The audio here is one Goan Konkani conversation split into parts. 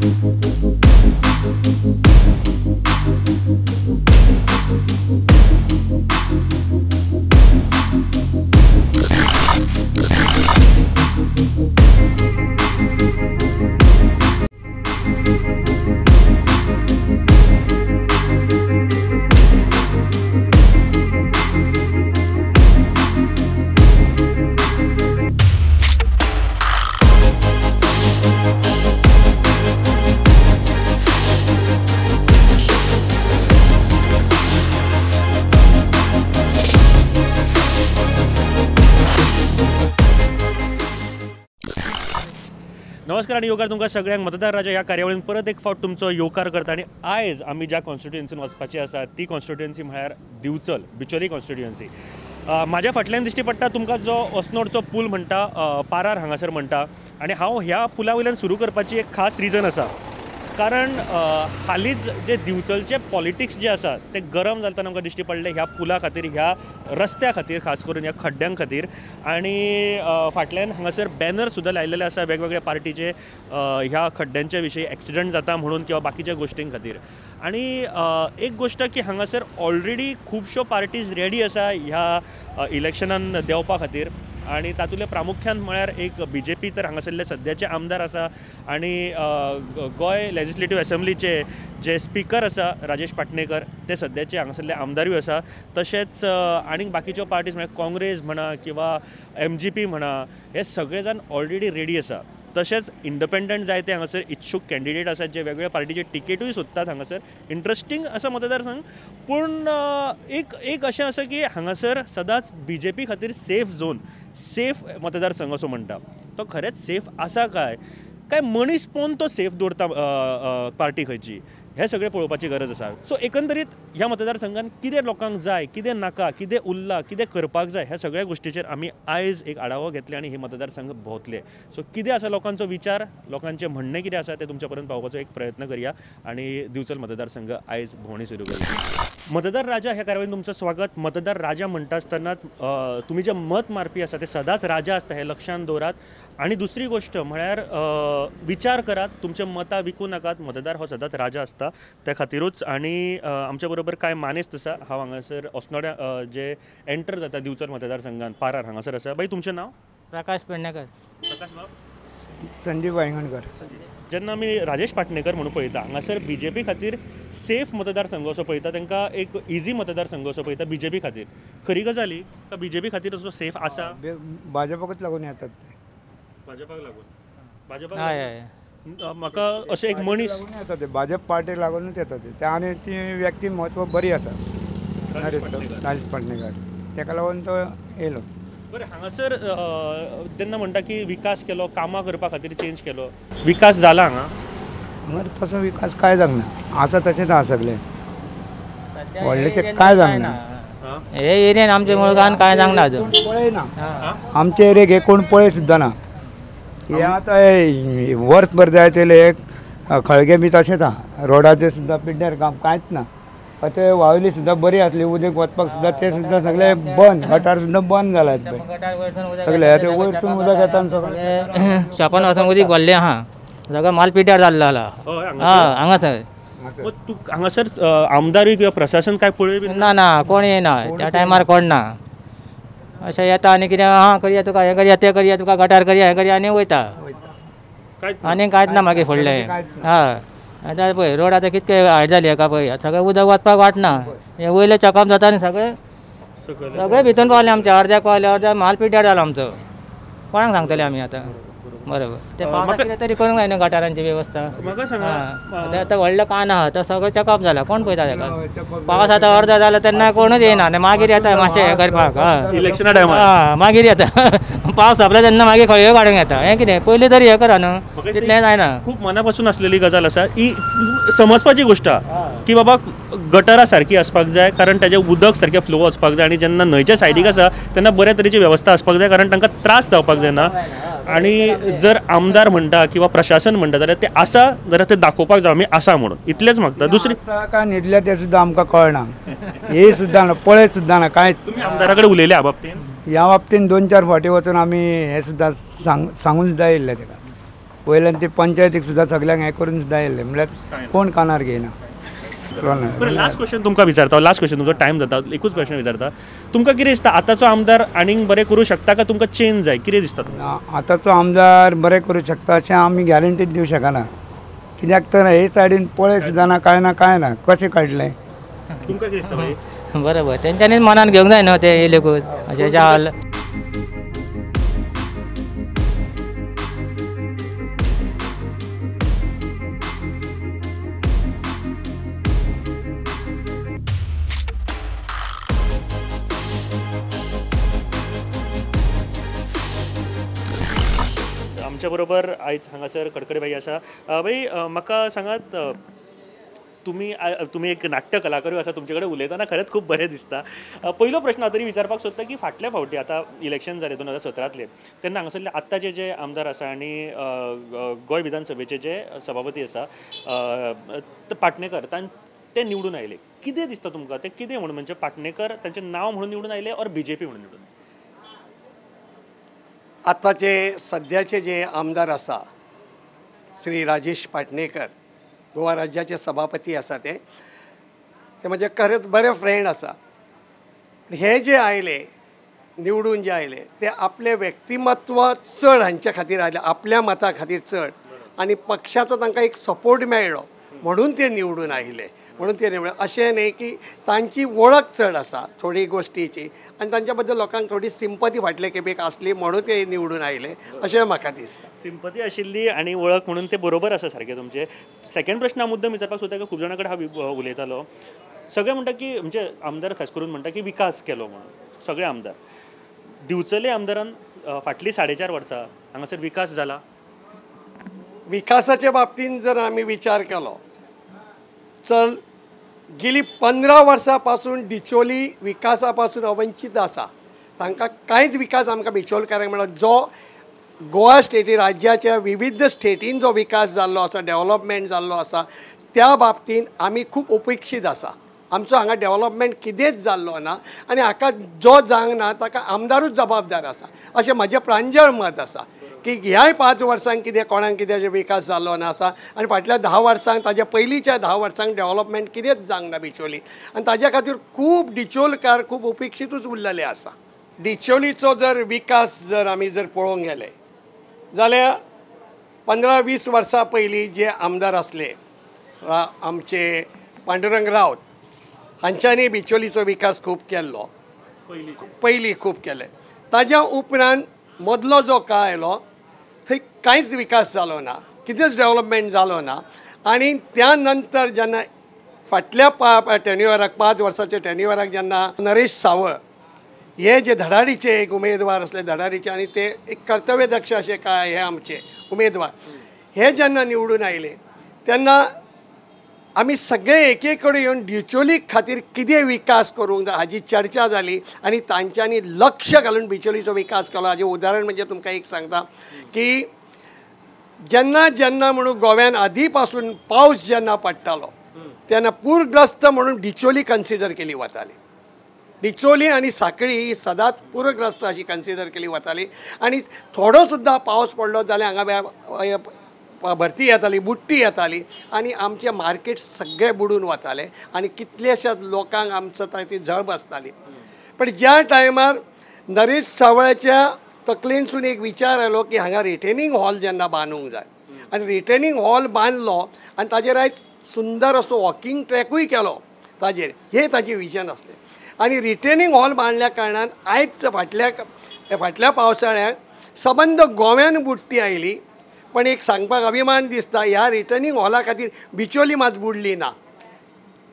नमस्कार आनी येवकार तुमकां सगळ्यांक मतदार राजा ह्या कार्यावळीन परत एक फावट तुमचो येवकार करता. आनी आयज आमी ज्या कॉन्स्टिट्युएन्सीन वचपाची आसा ती कॉन्स्टिट्युएन्सी म्हळ्यार दिवचल, बिचोली कॉन्स्टिट्युएन्सी. म्हाज्या फाटल्यान दिश्टी पडटा तुमकां जो अस्नोडचो पूल म्हणटा, पारार हांगासर म्हणटा. आनी हांव ह्या पुला वयल्यान सुरू करपाची एक खास रिजन आसा, कारण हालींच जे दिवचलचे पॉलिटिक्स जे आसा ते गरम जातना आमकां दिश्टी पडले ह्या पुला खातीर, ह्या रस्त्या खातीर, खास करून ह्या खड्ड्यां खातीर. आनी फाटल्यान हांगासर बॅनर सुद्दां लायलेले आसा वेगवेगळ्या पार्टीचे ह्या खड्ड्यांच्या विशयी, एक्सिडंट जाता म्हणून किंवा बाकीच्या गोश्टीं खातीर. आनी एक गोश्ट की हांगासर ऑलरेडी खुबश्यो पार्टीज रेडी आसा ह्या इलेक्शनान देंवपा खातीर. आनी तातूंतले प्रामुख्यान म्हळ्यार एक बी जे पी तर हांगासरले सद्याचे आमदार आसा आनी गोंय लेजिस्लेटीव एसेंब्लीचे जे स्पिकर आसा राजेश पाटणेकर ते सद्याचे हांगासरले आमदारूय आसा. तशेंच आनीक बाकीच्यो पार्टीज म्हळ्यार काँग्रेस म्हणा किंवा एम जी पी म्हणा, हे सगळे जाण ऑलरेडी रेडी आसा. तशेंच इंडिपेंडंट जायते हांगासर इच्छूक कॅन्डिडेट आसात जे वेगवेगळ्या पार्टीचे टिकेटूय सोदतात हांगासर. इंट्रस्टींग आसा मतदारसंघ, पूण एक एक अशें आसा की हांगासर सदांच बी जे पी खातीर सेफ झोन, सेफ मतदारसंघ असो म्हणटा, तो खरेंच सेफ आसा काय, काय मनीस पळोवन तो सेफ दवरता पार्टी खंयची, हें सगळें पळोवपाची गरज आसा. सो एकंदरीत ह्या मतदारसंघान कितें लोकांक जाय, कितें नाका, कितें उरलां, कितें करपाक जाय, ह्या सगळ्या गोश्टीचेर आमी आयज एक आढावो घेतले आनी हे मतदारसंघ भोंवतले. सो कितें आसा लोकांचो विचार, लोकांचें म्हणणें कितें आसा तें तुमच्या पर्यंत पावोवपाचो एक प्रयत्न करया आनी दिवचल मतदारसंघ आयज भोंवणी सुरू करया. मतदार राजा ह्या कार्यावळीन तुमचें स्वागत. मतदार राजा म्हणटा आसतना तुमी जे मत मारपी आसा ते सदांच राजा आसता हें लक्षांत दवरात. आनी दुसरी गोश्ट म्हळ्यार विचार करात, तुमच्या मतां विकूं नाकात. मतदार हो सदांच राजा आसता त्या खातीरूच. आनी आमच्या बरोबर कांय मानेस्त आसा. हांव हांगासर अस्नोड्या जे एंटर जाता दिवचल मतदारसंघान पारार हांगासर आसा. बाई, तुमचें नांव? प्रकाश पेडणेकर. प्रकाश बाब. संदीप वायंगणकर. जेन्ना आमी राजेश पाटणेकर म्हणून पळयता हांगासर बी जे पी खातीर सेफ मतदारसंघ असो पळयता, तांकां एक इजी मतदारसंघ असो पळयता बी जे पी खातीर. खरी गजाल ही का बी जे पी खातीर असो सेफ आसा? भाजपाकूच लागून येतात ते. भाजपाक लागून? भाजपाक लागून म्हाका अशें एक मनीस येता ते भाजप पार्टीक लागूनच येता ते. आनी ती व्यक्तिमत्व बरी आसा राजेश पाटणेकर, ताका लागून तो येयलो. बरें, हांगासर जेन्ना म्हणटा की विकास केलो, कामां करपा खातीर चेंज केलो, विकास जाला हांगा? हांगा तसो विकास कांय जावंक ना, आसा तशेंच आसा सगळें, व्हडलेशें कांय जावंक ना. हे एरियेन आमच्या मुळगान कांय जावंक ना अजून, पळयना आमचे एरियेक हे कोण पळय सुद्दां ना. हे आतां वर्सभर जाय तेले खळगे बी तशेंच आहा, रोडाचेर सुद्दां पिड्ड्यार काम कांयच ना. आतां वावली सुद्दां बरी आसली, उदक वचपाक सुद्दां ते सुद्दां सगळें बंद, गटार सुद्दां बंद जाला सगळें. आतां वयरसून उदक येता सगळें शॉपान वचून उदीक भरलें आहा, सगळें माल पिड्ड्यार जाल्लो जाला. हय, हांगासर तूं हांगासर आमदारूय किंवा प्रशासन काय पळय बी ना? ना, कोण येना त्या टायमार, कोण ना. अशें येता आनी कितें आं करया तुका, हें करया, तें करया, तुका गटार करया, हें करया, आनी वयता. आनी कांयच ना मागीर फुडलें. हय, आतां पळय रोड आतां कितके हायट जाली हेका पळय, सगळें उदक वचपाक वाट ना. हें वयलें चकप जाता आनी सगळें सगळें भितून पावलें आमचें, अर्द्याक पावलें, अर्द्याक माल पिड्ड्यार जालो आमचो. कोणाक सांगतले आमी आतां? बरोबर, ते पावसाक कितें तरी करूंक जाय न्हू गटारांची वेवस्था. आतां व्हडलो कान आहा तो सगळो चेकअप जाला, कोण पळयता तेका? पावस आतां अर्दो जालो तेन्ना कोणूच येयना आनी मागीर येता मातशें हें करपाक. इलेक्शना टायमार हय, मागीर येता पावस सोंपला तेन्ना मागीर खळयो काडूंक येता. हें कितें पयलीं तरी हें करा न्हू, तितलें जायना. खूब मना पासून आसलेली गजाल आसा ही, समजपाची गोश्ट की बाबा गटरां सारकी आसपाक जाय, कारण ताजें उदक सारकें फ्लो वचपाक जाय. आनी जेन्ना न्हंयच्या सायडीक आसा तेन्ना बऱ्या तरेची वेवस्था आसपाक जाय, कारण तांकां त्रास जावपाक जायना. आनी जर आमदार म्हणटा किंवा प्रशासन म्हणटा जाल्यार ते आसा जाल्यार ते दाखोवपाक जाय आमी आसा म्हणून, इतलेंच मागता. दुसरी काय न्हिदल्या तें सुद्दां आमकां कळना, हे सुद्दां ना, पळयत सुद्दां ना कांयच. तुमी आमदारा कडेन उलयले ह्या बाबतीन? ह्या बाबतीन 2-4 फावटी वचून आमी हें सुद्दां सांगून सुद्दां येयल्ले तेका. वयल्यान ते पंचायतीक सुद्दां सगल्यांक हें करून सुद्दां येयल्ले म्हणल्यार कोण कानार घेयना. बरें, लास्ट क्वेश्चन तुमकां विचारता, लास्ट क्वेश्चन, तुमचो टायम जाता, एकूच क्वेश्चन विचारता. तुमकां कितें दिसता आतांचो आमदार आनीक बरें करूं शकता काय तुमकां चेंज जाय, कितें दिसता? आतांचो आमदार बरें करूं शकता अशें आमी गॅरंटी दिवं शकना, कित्याक तर हे सायडीन पळय सुद्दां ना, कांय ना, कांय ना, कशें काडलें? तुमकां कितें दिसता भाई? बरोबर, तेंच्यांनीच मनान घेवंक जाय न्हू ते येयलेकूच अशें जाल. आमच्या बरोबर आयज हांगासर कडकडे भाई आसा. भाई, म्हाका सांगात, तुमी तुमी एक नाट्य कलाकारूय आसा, तुमचे कडेन उलयतना खरेंच खूब बरें दिसता. पयलो प्रश्न हांव तरी विचारपाक सोदता की फाटल्या फावटी आतां इलेक्शन जालें 2017तलें, तेन्ना हांगासरले आत्ताचे जे आमदार आसा आनी गोंय विधानसभेचे जे सभापती आसा पाटणेकर, ते निवडून आयले. कितें दिसता तुमकां ते कितें म्हणून, म्हणजे पाटणेकर तांचें नांव म्हणून निवडून आयले ऑर बीजेपी म्हणून निवडून? आतांचे सद्याचे जे आमदार आसा श्री राजेश पाटणेकर, गोवा राज्याचे सभापती आसा, ते ते म्हजे खरेंच बरे फ्रेंड आसा. हे जे आयले निवडून जे आयले ते आपलें व्यक्तिमत्व चड हांचे खातीर आयले, आपल्या मता खातीर चड, आनी पक्षाचो तांकां एक सपोर्ट मेळ्ळो म्हणून ते निवडून आयले, म्हणून ते निवडून. अशें न्ही की तांची वळख चड आसा थोडी गोश्टीची आनी तांच्या बद्दल लोकांक थोडी सिंपती फाटले खेपेक आसली म्हणून ते निवडून आयले अशें म्हाका दिसता. सिंपती आशिल्ली आनी वळख म्हणून ते बरोबर आसा सारकें तुमचें. सेकंड प्रश्न हांव मुद्दम विचारपाक सोदता की खूब जाणां कडेन हांव उलयतालो, सगळे म्हणटा की म्हणजे आमदार खास करून म्हणटा की विकास केलो म्हणून सगळे आमदार. दिवचले आमदारान फाटलीं 4.5 वर्सां हांगासर विकास जाला? विकासाच्या बाबतींत जर आमी विचार केलो चल गेली 15 वर्सां पासून डिचोली विकासा पासून अवंचीत आसा. तांकां कांयच विकास आमकां बिचोलकारांक मेळ्ळो. जो गोवा स्टेटी राज्याच्या विविध स्टेटीन जो विकास जाल्लो आसा, डेवलपमेंट जाल्लो आसा, त्या बाबतींत आमी खूब उपेक्षीत आसा. आमचो हांगा डेवलपमेंट कितेंच जाल्लो ना आनी हाका जो जावंक ना ताका आमदारूच जबाबदार आसा अशें म्हजें प्रांजळ मत आसा की ह्याय 5 वर्सांक कितें कोणाक कितें विकास जाल्लो ना आसा आनी फाटल्या 10 वर्सांक ताज्या पयलींच्या 10 वर्सांक डेवलपमेंट कितेंच जावंक ना बिचोली आनी ताज्या खातीर खूब डिचोलकार खूब उपेक्षितूच उरलेले आसा. डिचोलीचो जर विकास जर आमी जर पळोवंक गेले जाल्यार 15-20 वर्सां पयलीं जे आमदार आसले आमचे पांडुरंग रावत हांच्यांनी बिचोलीचो विकास खूब केल्लो, पयलीं खूब केले. ताज्या उपरांत मदलो जो काळ आयलो थंय कांयच विकास जालो ना, कितेंच डेवलपमेंट जालो ना. आनी त्या नंतर जेन्ना फाटल्या टेन्युअराक 5 वर्साच्या टेन्युअराक जेन्ना नरेश सावळ हे जे धडाडीचे एक उमेदवार आसले, धडाडीचे आनी ते एक कर्तव्यदक्ष अशे काय हे आमचे उमेदवार, हे जेन्ना निवडून आयले तेन्ना आमी सगळे एके कडेन येवन डिचोली खातीर कितें विकास करूंक जाय हाजी चर्चा जाली आनी तांच्यांनी लक्ष घालून बिचोलीचो विकास केलो. हाजें उदाहरण म्हणजे तुमकां एक सांगता की जेन्ना जेन्ना म्हणून गोव्यान आदी पासून पावस जेन्ना पडटालो तेन्ना पूरग्रस्त म्हणून डिचोली कन्सिडर केली वताली. डिचोली आनी साखळी ही सदांच पूरग्रस्त अशी कन्सिडर केली वताली आनी थोडो सुद्दां पावस पडलो जाल्यार हांगा भरती येताली, बुडटी येताली आनी आमचें मार्केट सगळें बुडून वतालें आनी कितल्याश्या लोकांक आमचो ती झळ बसताली. पण ज्या टायमार नरेश सावळ्याच्या तकलेनसून एक विचार आयलो की हांगा रिटेनिंग हॉल जेन्ना बांदूंक जाय आनी रिटेनिंग हॉल बांदलो आनी ताजेर आयज सुंदर असो वॉकिंग ट्रॅकूय केलो ताजेर, हें ताजें विजन आसलें. आनी रिटेनिंग हॉल बांदल्या कारणान आयज फाटल्या फाटल्या पावसाळ्याक सबंद गोव्यान बुडटी आयली. पण एक सांगपाक अभिमान दिसता ह्या रिटर्निंग हॉला खातीर बिचोली मात बुडली ना,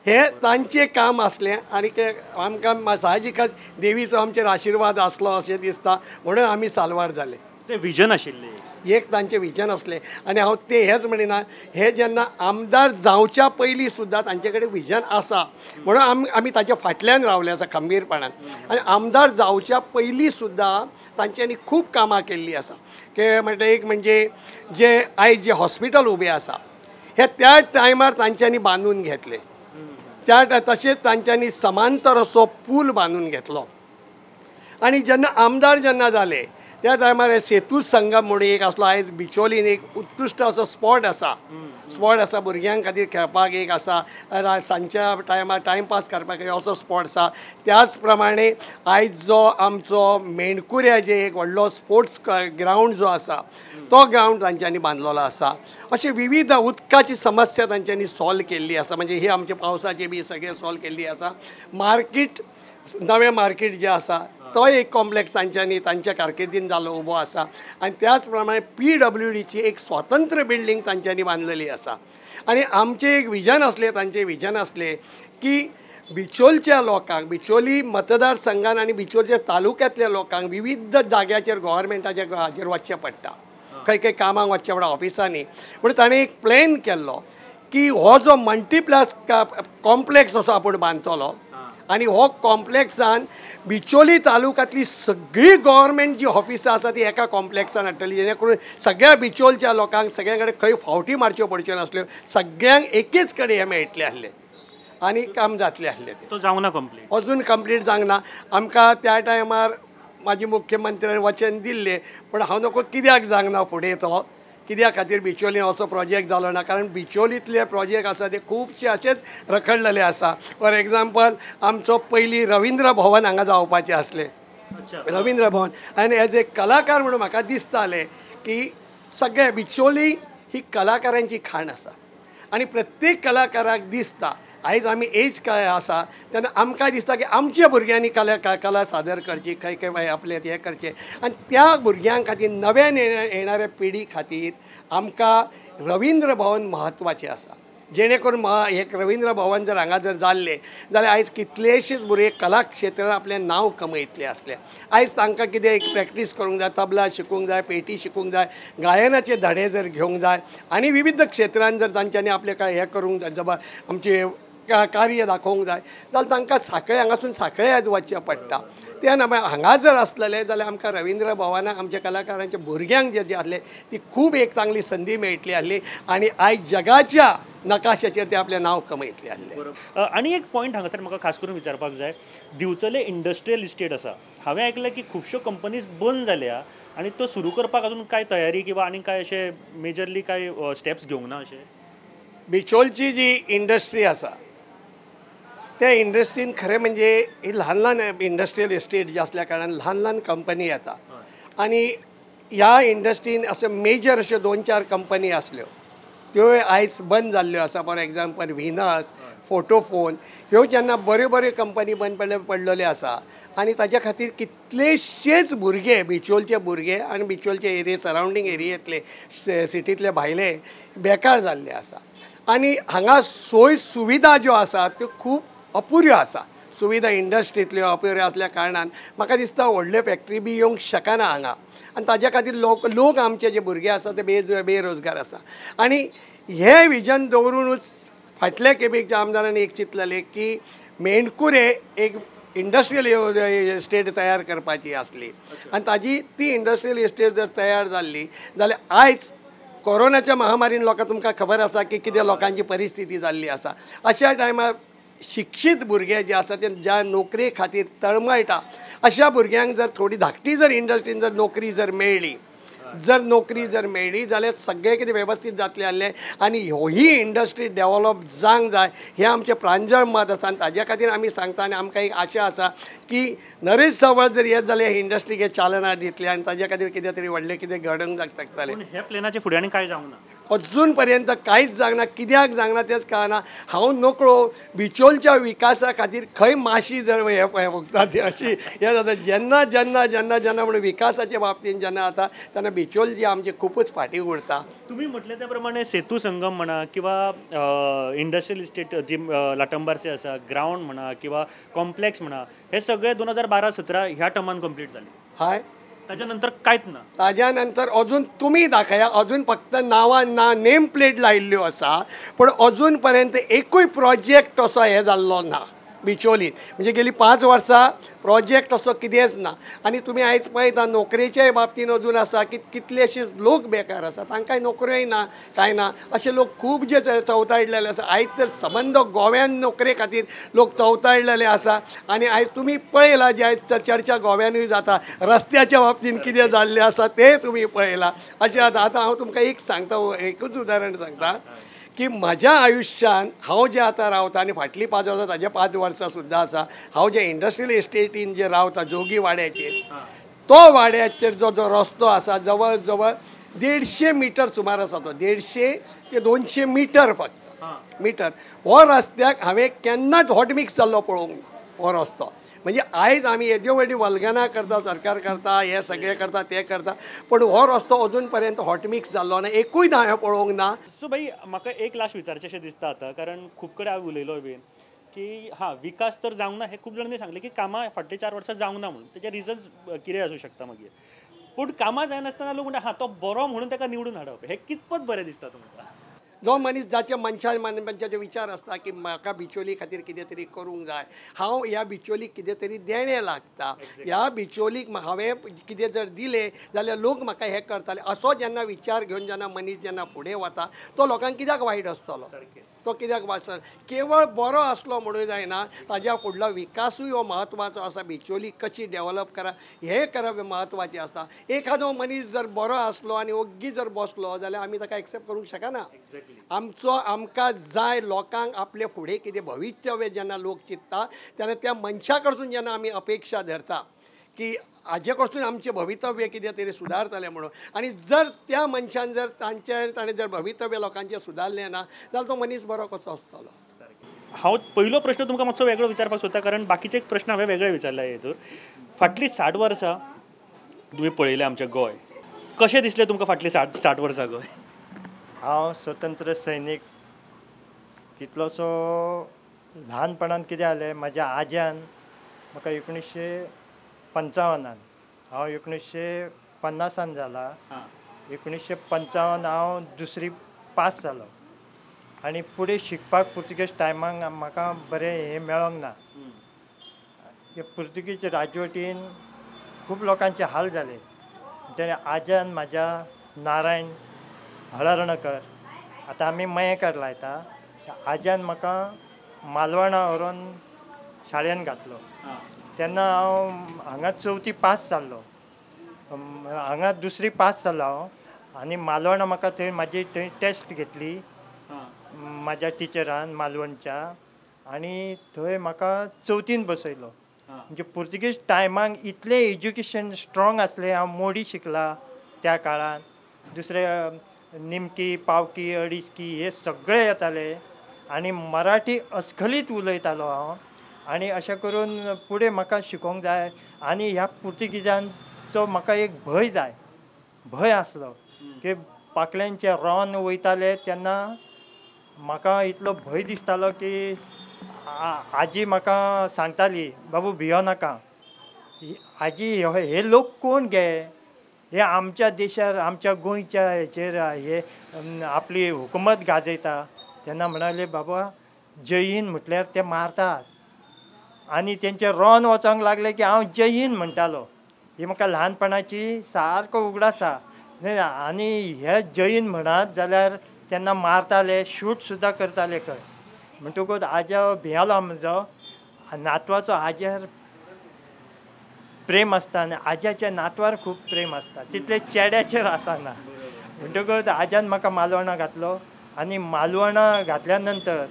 हें तांचें काम आसलें आनी ते आमकां साहजिकच देवीचो आमचेर आशिर्वाद आसलो अशें दिसता म्हणून आमी साल्वार जाले. तें विजन आशिल्लें, एक तांचें विजन आसलें आनी हांव तें हेंच म्हणिना, हे जेन्ना आमदार जावच्या पयलीं सुद्दां तांचे कडेन विजन आसा म्हणून आमी आमी ताच्या फाटल्यान रावले आसा खंबीरपणान. आनी आमदार जावच्या पयलीं सुद्दां तांच्यांनी खूब कामां केल्लीं आसा. की म्हणटा एक म्हणजे जे आयज जे हॉस्पिटल उबें आसा हे त्या टायमार तांच्यांनी बांदून घेतलें, त्या तशेंच तांच्यांनी समांतर असो पूल बांदून घेतलो. आनी जेन्ना आमदार जेन्ना जाले त्या टायमार सेतू संगम म्हणून एक आसलो. आयज बिचोलीन एक उत्कृश्ट असो स्पॉट आसा, स्पॉट आसा भुरग्यां खातीर खेळपाक एक आसा, सांजच्या टायमार टायमपास करपाक असो स्पॉट आसा. त्याच प्रमाणे आयज जो आमचो मेणकुऱ्या जे एक व्हडलो स्पोर्ट्स ग्रावंड जो आसा तो ग्रावंड तांच्यांनी बांदलेलो आसा. अशे विविध उदकाची समस्या तांच्यांनी सॉल्व केल्ली आसा, म्हणजे ही आमचे पावसाची बी सगळें सॉल्व केल्ली आसा. मार्केट, नवें मार्केट जें आसा तो एक कॉम्प्लेक्स तांच्यांनी तांच्या कारकिर्दीन जालो उबो आसा. आनी त्याच प्रमाणे PWDची एक स्वतंत्र बिल्डींग तांच्यांनी बांदलेली आसा. आनी आमचें एक विजन आसलें, तांचें विजन आसलें की बिचोलच्या लोकांक, बिचोली मतदारसंघान आनी बिचोलच्या तालुक्यांतल्या लोकांक विविध जाग्याचेर गव्हर्मेंटाच्या हाजेर वचचें पडटा, खंय खंय कामाक वचचें पडटा ऑफिसांनी. म्हणून ताणें एक प्लॅन केल्लो की हो जो मल्टीप्लस कॉम्प्लेक्स असो आपूण बांदतलो आनी हो कॉम्प्लेक्सान बिचोली तालुक्यांतली सगळी गव्हर्मेंट जी ऑफिसां आसा ती एका कॉम्प्लेक्सान हाडटली, जेणे करून सगळ्या बिचोलच्या लोकांक सगळ्यां कडेन खंय फावटी मारच्यो पडच्यो नासल्यो, सगळ्यांक एकेच कडेन हें मेळटलें आसलें आनी काम जातलें आसलें. तो जावंक ना कंप्लीट, अजून कंप्लीट जावंक ना. आमकां त्या टायमार माजी मुख्यमंत्र्यान वचन दिल्लें, पूण हांव नको कित्याक जावंक ना फुडें, तो कित्या खातीर बिचोली असो प्रोजेक्ट जालो ना, कारण बिचोलींतले प्रोजेक्ट आसा ते खुबशे अशेच रखडलेले आसा. फॉर एग्जाम्पल आमचो पयलीं रविंद्र भवन हांगा जावपाचें आसलें, रविंद्र भवन, आनी एज ए कलाकार म्हणून म्हाका दिसतालें की सगळे बिचोली ही कलाकारांची खाण आसा आनी प्रत्येक कलाकाराक दिसता आयज आमी एज काय आसा तेन्ना आमकां दिसता की आमच्या भुरग्यांनी कला कला सादर करची, खंय खंय आपलें हें करचें. आनी त्या भुरग्यां खातीर नव्यान येणाऱ्या पिढी खातीर आमकां रविंद्र भवन म्हत्वाचें आसा, जेणे करून एक रविंद्र भवन जर हांगा जर जाल्लें जाल्यार आयज कितलेशेच भुरगे कला क्षेत्रान आपलें नांव कमयतले आसले. आयज तांकां कितें एक प्रॅक्टीस करूंक जाय, तबला शिकूंक जाय, पेटी शिकूंक जाय, गायनाचे धडे जर घेवंक जाय आनी विविध क्षेत्रान जर तांच्यांनी आपलें काय हें करूंक जाय, आमचें कार्य दाखोवंक जाय जाल्यार तांकां सांखळे हांगासून सांखळे आयज वचचें पडटा. त्या ना हांगा जर आसलेलें जाल्यार आमकां रविंद्र भवनाक आमच्या कलाकारांच्या भुरग्यांक जे जे आसले ती खूब एक चांगली संदी मेळटली आसली आनी आयज जगाच्या नकाशाचेर ते आपलें नांव कमयतले आसले. आनी एक पॉयंट हांगासर म्हाका खास करून विचारपाक जाय, दिवचले इंडस्ट्रियल इस्टेट आसा, हांवें आयकलें की खुबश्यो कंपनीज बंद जाल्या आनी त्यो सुरू करपाक अजून कांय तयारी किंवा आनी कांय अशें मेजरली कांय स्टेप्स घेवंक ना. अशें बिचोलची जी इंडस्ट्री आसा त्या इंडस्ट्रीन खरें म्हणजे ही ल्हान ल्हान इंडस्ट्रियल इस्टेट जे आसल्या कारणान ल्हान ल्हान कंपनी येता आनी ह्या इंडस्ट्रीन अशे मेजर अश्यो 2-4 कंपनी आसल्यो त्यो आयज बंद जाल्ल्यो आसा. फॉर एग्जाम्पल व्हिनस, फोटोफोन ह्यो जेन्ना बऱ्यो बऱ्यो कंपनी बंद पडलेल्यो आसा आनी ताज्या खातीर कितलेशेच भुरगे, बिचोलचे भुरगे आनी बिचोलचे एरिये सरावंडींग एरियेंतले सिटींतले भायले बेकार जाल्ले आसा. आनी हांगा सोय सुविधा ज्यो आसा त्यो खूब अपुऱ्यो आसा. सुविधा इंडस्ट्रींतल्यो अपुऱ्यो आसल्या कारणान म्हाका दिसता व्हडल्यो फॅक्टरी बी येवंक शकना हांगा आनी ताज्या खातीर लोक आमचे जे भुरगे आसा ते बेरोजगार आसा. आनी हें विजन दवरुनूच फाटल्या खेपेच्या आमदारांनी एक चिंतलेलें की मेणकुरे एक इंडस्ट्रियल इस्टेट तयार करपाची आसली आनी ताजी ती इंडस्ट्रियल इस्टेट जर तयार जाल्ली जाल्यार आयज कोरोनाच्या महामारीन लोकांक तुमकां खबर आसा की कितें लोकांची परिस्थिती जाल्ली आसा. अशा टायमार शिक्षीत भुरगे जे आसा ते ज्या नोकरे खातीर तळमळटा अशा भुरग्यांक जर थोडी धाकटी जर इंडस्ट्रीन जर नोकरी जर मेळ्ळी जाल्यार सगळें कितें वेवस्थीत जातलें आसलें आनी ही इंडस्ट्री डेवलप जावंक जाय हें आमचें प्रांजळ मत आसा. आनी ताज्या खातीर आमी सांगता आनी आमकां एक आशा आसा की नरेश सावळ जर येत जाल्यार हे इंडस्ट्रीक चालना दितले आनी ताज्या खातीर कितें तरी व्हडलें कितें घडोवंक शकतलें. ह्या प्लॅनाचे फुडें आनी कांय जावंक ना, अजून पर्यंत कांयच जावंक ना. कित्याक जावंक ना तेंच कळना. हांव नकळो बिचोलच्या विकासा खातीर खंय माशी जर हें फुगता ती अशी हें जाता. जेन्ना जेन्ना जेन्ना जेन्ना म्हणून विकासाच्या बाबतींत जेन्ना जाता तेन्ना बिचोल जी आमची खुबूच फाटीं उरता. तुमी म्हटलें त्या प्रमाणे सेतू संगम म्हणा किंवा इंडस्ट्रियल इस्टेट जी लाटंबारसे आसा, ग्रावंड म्हणा किंवा कॉम्प्लेक्स म्हणा, हे सगळे 2012-17 ह्या टर्मान कंप्लीट जाले. हय, ताज्या नंतर कांयच ना. ताज्या नंतर अजून तुमी दाखया, अजून फक्त नांवान ना नेम प्लेट लायिल्ल्यो आसा, पूण अजून पर्यंत एकूय प्रोजेक्ट असो हें जाल्लो ना. बिचोलीन म्हणजे गेली 5 वर्सां प्रोजेक्ट असो कितेंच ना. आनी तुमी आयज पळयता नोकरेच्याय बाबतीन अजून आसा की कितलेशेच लोक बेकार आसा, तांकांय नोकऱ्योय ना कांय ना, अशे लोक खूब जे चवताळलेले आसा. आयज तर सबंद गोव्यान नोकरे खातीर लोक चवताळलेले आसा. आनी आयज तुमी पळयला जे आयज चर्चा गोव्यानूय जाता रस्त्याच्या बाबतीन कितें जाल्लें आसा तें तुमी पळयलां. अशें आतां आतां हांव तुमकां एक सांगता, एकूच उदाहरण सांगता की म्हज्या आयुश्यान हांव जें आतां रावता आनी फाटलीं 5 वर्सां ताजे 5 वर्सां सुद्दां आसा, हांव जे इंडस्ट्रियल इस्टेटीन जे रावता जोगी वाड्याचेर, तो वाड्याचेर जो जो रस्तो आसा जवळ जवळ 150 मिटर सुमार आसा, तो 150 ते 200 मिटर फक्त मिटर हो रस्त्याक हांवें केन्नाच हॉट मिक्स जाल्लो पळोवंक ना हो रस्तो. म्हणजे आयज आमी येद्यो व्हडली वल्गना करता, सरकार करता, हें सगळें करता तें करता, पूण हो रस्तो अजून पर्यंत हॉट मिक्स जाल्लो ना, एकूय ना हांवें पळोवंक ना. सो भाई म्हाका एक लास्ट विचारचें अशें दिसता आतां, कारण खूब कडेन हांव उलयलो बीन की हां विकास तर जावंक ना, हें खूब जाणांनी सांगलें की कामां फाटलीं 4 वर्सां जावंक ना म्हणून, तेजे रिजन्स कितें आसूं शकता मागीर, पूण कामां जायनासतना लोक म्हणटा हां तो बरो म्हणून ताका निवडून हाडप, हें कितपत बरें दिसता तुमकां? जो मनीस जाच्या मनशान मनशाचे विचार आसता की म्हाका बिचोली खातीर कितें तरी करूंक जाय, हांव ह्या बिचोलीक कितें तरी देणें लागता, ह्या बिचोलीक हांवें कितें जर दिलें जाल्यार लोक म्हाका हें करताले, असो जेन्ना विचार घेवन जेन्ना मनीस जेन्ना फुडें वता तो लोकांक कित्याक वायट आसतलो, तो कित्याक वाचतलो? केवळ बरो आसलो म्हणून जायना, ताज्या फुडलो विकासूय हो म्हत्वाचो आसा. बिचोली कशी डेवलप करा हें करप म्हत्वाचें आसता. एखादो मनीस जर बरो आसलो आनी ओग्गी जर बसलो जाल्यार आमी ताका एक्सेप्ट करूंक शकना. आमचो आमकां जाय लोकांक आपले फुडें कितें भवितव्य जेन्ना लोक चिंतता तेन्ना त्या मनशा कडसून जेन्ना आमी अपेक्षा धरता की हाजे कडसून आमचें भवितव्य कितें तरी सुदारतलें म्हणून, आनी जर त्या मनशान जर तांचें ताणें जर भवितव्य लोकांचें सुदारलें ना जाल्यार तो मनीस बरो कसो आसतलो? हांव पयलो प्रश्न तुमकां मातसो वेगळो विचारपाक सोदता, कारण बाकीचे एक प्रश्न हांवें वेगळे विचारला हेतूर. फाटलीं 60 वर्सां तुमी पळयलें आमचें गोंय, कशें दिसलें तुमकां फाटलीं 60 वर्सां गोंय? हांव स्वतंत्र सैनीक तितलोसो ल्हानपणान कितें जालें, म्हज्या आज्यान म्हाका 1955 हांव 1950 जाला, 1955 हांव दुसरी पास जालो आनी फुडें शिकपाक पुर्तुगेज टायमाक म्हाका बरें हें मेळोंक ना. पुर्तुगेज राजवटीन खूब लोकांचे हाल जाले. तेन्ना आज्यान म्हाज्या नारायण हळर्णकर, आतां आमी मयेकर लायता, आज्यान म्हाका मालवणा व्हरोन शाळेन घातलो. तेन्ना हांव हांगा चवथी पास जाल्लो, हांगा दुसरी पास जालो हांव, आनी मालवणा म्हाका थंय म्हाजी थंय टेस्ट घेतली म्हाज्या टिचरान मालवणच्या, आनी थंय म्हाका चवथीन बसयलो. म्हणजे पुर्तुगेज टायमाक इतलें एज्युकेशन स्ट्रोंग आसलें, हांव मोडी शिकला त्या काळान, दुसरे निमकी पावकी अडिसकी हे सगळे येताले आनी मराठी अस्खलीत उलयतालो हांव. आनी अशें करून फुडें म्हाका शिकोंक जाय आनी ह्या पुर्तुगेजांचो म्हाका एक भंय जाय, भंय आसलो की पाकल्यांचे रोन वयताले तेन्ना म्हाका इतलो भंय दिसतालो की आजी म्हाका सांगताली, बाबू भियो नाका आजी, हे लोक कोण गे, हे आमच्या देशार आमच्या गोंयच्या हेचेर हे आपली हुकुमत गाजयता. तेन्ना म्हणाले बाबा जय हिंद म्हटल्यार ते मारतात, आनी तेंचे रोन वचोंक लागले की हांव जय हिंद म्हणटालो. ही म्हाका ल्हानपणाची सारको उगडास आसा. आनी हे जय हिंद म्हणत जाल्यार तेन्ना मारताले, शूट सुद्दां करताले खंय. म्हणटकूच आज्या भियालो म्हजो नातवाचो आज्यार प्रेम आसता आनी आज्याच्या नातवार खूब प्रेम आसता, तितले चेड्याचेर आसना. म्हणटकूच आज्यान म्हाका मालवणा घातलो आनी मालवणा घातल्या नंतर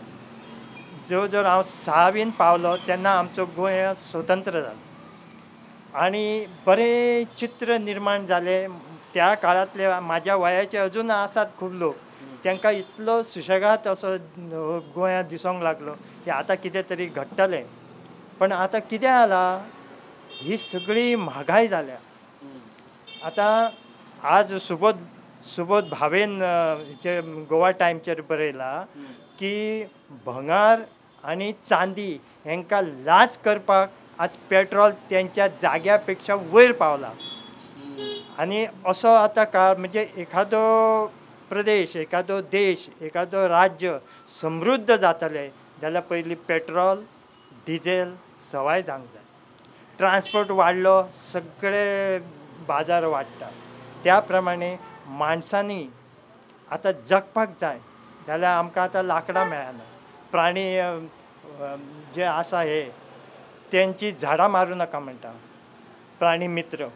जवळ जवळ हांव 6वीन पावलो तेन्ना आमचो गोंय स्वतंत्र जालो आनी बरें चित्र निर्माण जालें. त्या काळांतले म्हाज्या वयाचे अजून आसात खूब लोक, तांकां इतलो सुशेगाद असो गोंयांत दिसोंक लागलो की आतां कितें तरी घडटलें. पण आतां कितें जालां, ही सगळी म्हागाय जाल्या. आतां आज सुबोध भावेन गोवा टायमचेर बरयलां की भंगार आनी चांदी हांकां लाज करपाक आज पेट्रोल तेंच्या जाग्या पेक्षा वयर पावला. आनी असो आतां काळ म्हणजे एखादो प्रदेश, एखादो देश, एखादो राज्य समृद्ध जातले जाल्यार पयलीं पेट्रोल, डिझेल सवाय जावंक जाय. ट्रान्सपोर्ट वाडलो सगळे बाजार वाडटा. त्या प्रमाणे माणसांनी आतां जगपाक जाय जाल्यार आमकां आतां लांकडां मेळना. प्राणी जे आसा हे तेंची झाडां मारूं नाका म्हणटा. प्राणी मित्र,